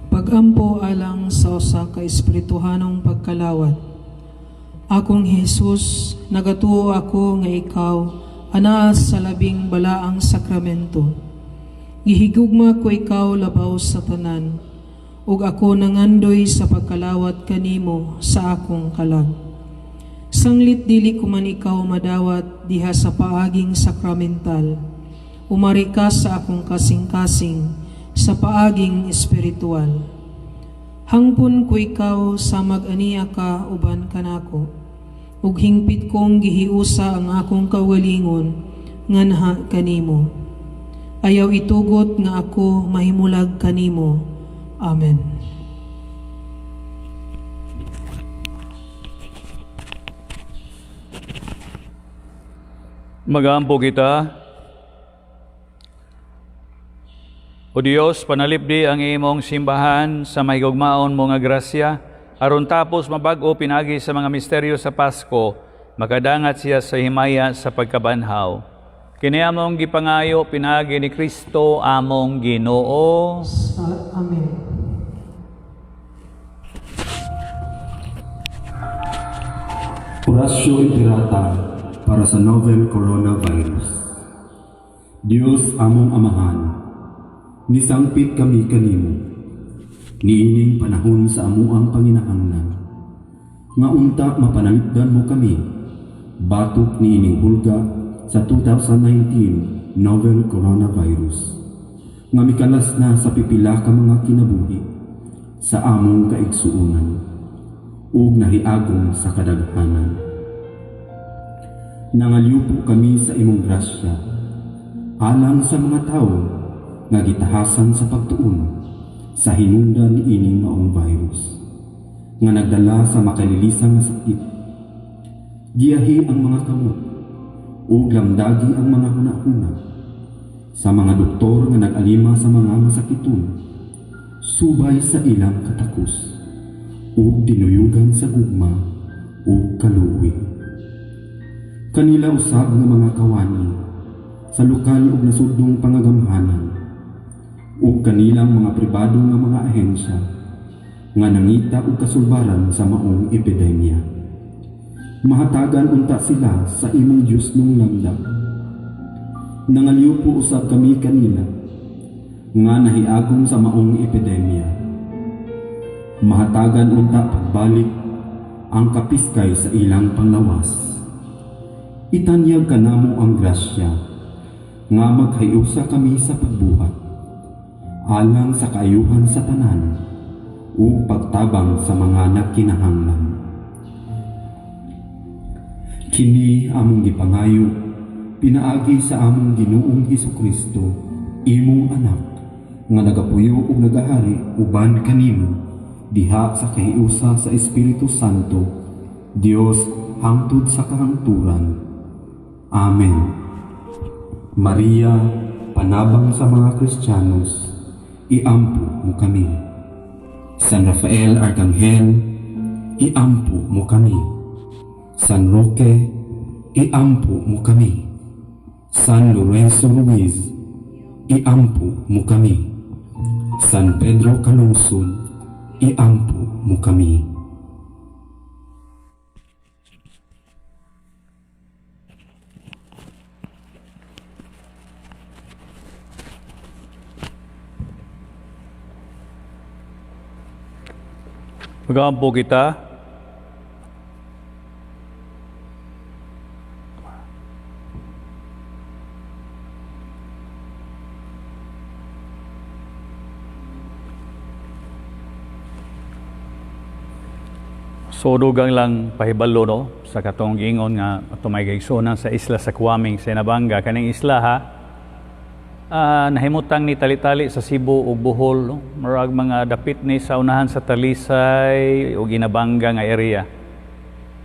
Pagampo alang sa usa ka espirituhanong pagkalawat. Akong Hesus, nagatuo ako nga ikaw anaa sa labing balaang sakramento. Gihigugma ko ikaw labaw sa tanan, ug ako nangandoy sa pagkalawat kanimo sa akong kalag. Sanglit dili ko man ikaw madawat diha sa paaging sakramental, umari ka sa akong kasing-kasing sa paaging espiritual. Hangpon ko ikaw sa mag-aniya ka uban kanako, ug hingpit kong gihiusa ang akong kaugalingon nganha kanimo. Ayaw itugot nga ako mahimulag kanimo. Amen. Magampo kita. O Dios, panalipdi ang imong simbahan sa mahigugmaon mo nga grasya, aron tapos mabag-o pinaagi sa mga misteryo sa Pasko, makadangat siya sa himaya sa pagkabanhaw. Kini among gipangayo pinaagi ni Kristo among Ginoo. Amen. Oratio Imperata para sa novel coronavirus. Dios among Amahan, nisangpit kami kanimo. Niining panahon sa amuang panginahanglan, nga unta mapanalipdan mo kami batok niining hulga sa 2019 novel coronavirus nga mikalas na sa pipila ka mga kinabuhi sa among kaigsuonan ug nahiagom sa kadaghanan. Nangalyupo kami sa imong grasya alang sa mga tawo nga gitahasan sa pagtuon sa hinungdan niining maong virus nga nagdala sa makalilisan nga sakit. Giyahi ang mga kamot ug lamdagi ang mga hunahuna sa mga doktor nga nag-alima sa mga masakiton subay sa ilang katakos ug dinuyugan sa gugma ug kaluoy. Kanila usab nga mga kawani sa lokal ug nasudnong pangagamhanan ug kanilang mga pribado nga mga ahensya nga nangita og kasulbaran sa maong epidemya. Mahatagan unta sila sa imong Diosnong lamdam. Nangalyupo usab kami kanila nga nahiagom sa maong epidemya. Mahatagan unta pagbalik ang kapiskay sa ilang panglawas. Itanyag kanamo ang grasya nga maghiusa kami sa pagbuhat alang sa kaayuhan sa tanan ug pagtabang sa mga nagkinahanglan. Kini among gipangayo pinaagi sa among Ginoong Hesukristo, imong anak, nga nagapuyo ug nagahari uban kanimo diha sa kahiusa sa Espiritu Santo, Dios hangtod sa kahangturan. Amen. Maria, panabang sa mga Kristiyanos, iampo mo kami. San Rafael Arkanghel, iampo mo kami. San Roque, iampo mo kami. San Lorenzo Ruiz, iampo mo kami. San Pedro Calungsod, iampo mo kami. Magampo kita. So dugang lang pahibalo, no, sa katong giingon nga atong may kaigsuonan sa isla sa Kuaming sa Inabanga, kaning isla ha, nahimutang ni tali-tali sa Cebu ug Bohol, no? Murag mga dapit ni sa unahan sa Talisay ug Inabanga nga area.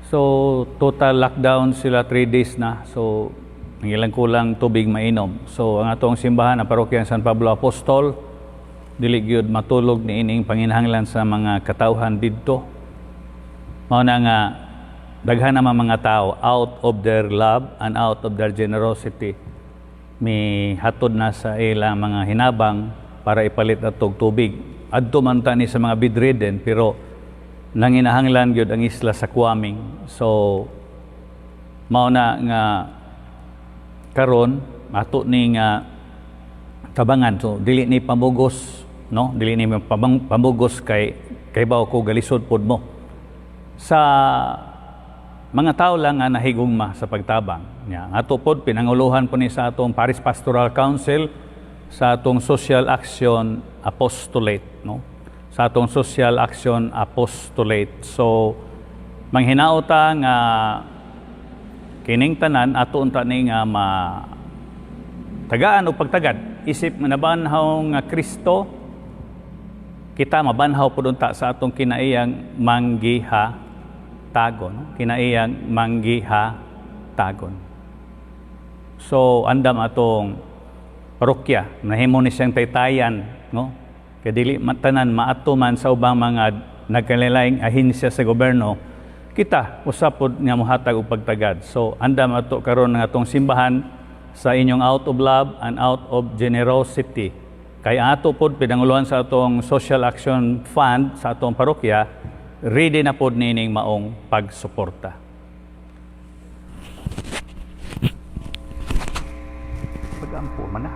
So total lockdown sila 3 days na. So nangilang kulang tubig mainom. So ang atong simbahan, ang parokya ng San Pablo Apostol, dili gyud matulog niining panginahanglan sa mga katawhan didto. Mao na nga daghan naman mga tao out of their love and out of their generosity mi hatod na sa ilang mga hinabang para ipalit atog tubig. Adto man ta ni sa mga bedridden, pero nanginahanglan gyud ang isla sa Kuaming. So mao na nga karon ato ni nga tabangan. So dili ni pamugos, no? Dili ni pamugos kay bawo ko galisod pod mo sa mga tao lang nga nahigugma sa pagtabang. Ya, ato pod pinanguluhan po ni sa atong Parish Pastoral Council sa atong Social Action Apostolate, no? Sa atong Social Action Apostolate. So manghinaota nga kining tanan ato unta ni nga ma tagaan o pagtagad isip nga nabanhaw nga Kristo, kita mabanhaw pud unta sa atong kinaiyang manggiha tagon, no? Kinaiyang manggiha tagon. So andam atong parokya nahimo ni siyang taytayan, no? Kay dili matanan maato man sa ubang mga nagkalilaing ahensya sa gobyerno, kita usab pod nga mohatag og pagtagad. So andam ato karon nga atong simbahan sa inyong out of love and out of generosity. Kay ato pod pinanguluhan sa atong Social Action Fund sa atong parokya, ready na pod nining maong pagsuporta. Pag-ampo man na.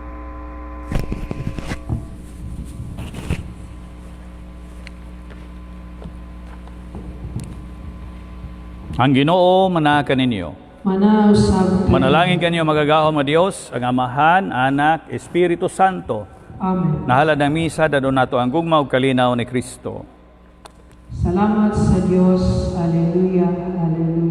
Ang Ginoo manaa kaninyo. Manaa usab kaniya. Manalangin kaniyo makagagahom nga Dios, ang Amahan, Anak, Espiritu Santo. Amen. Nahalad ang misa, dad-on nato ang gugma ug kalinaw ni Kristo. Salamat sa Dios. Alleluia. Alleluia.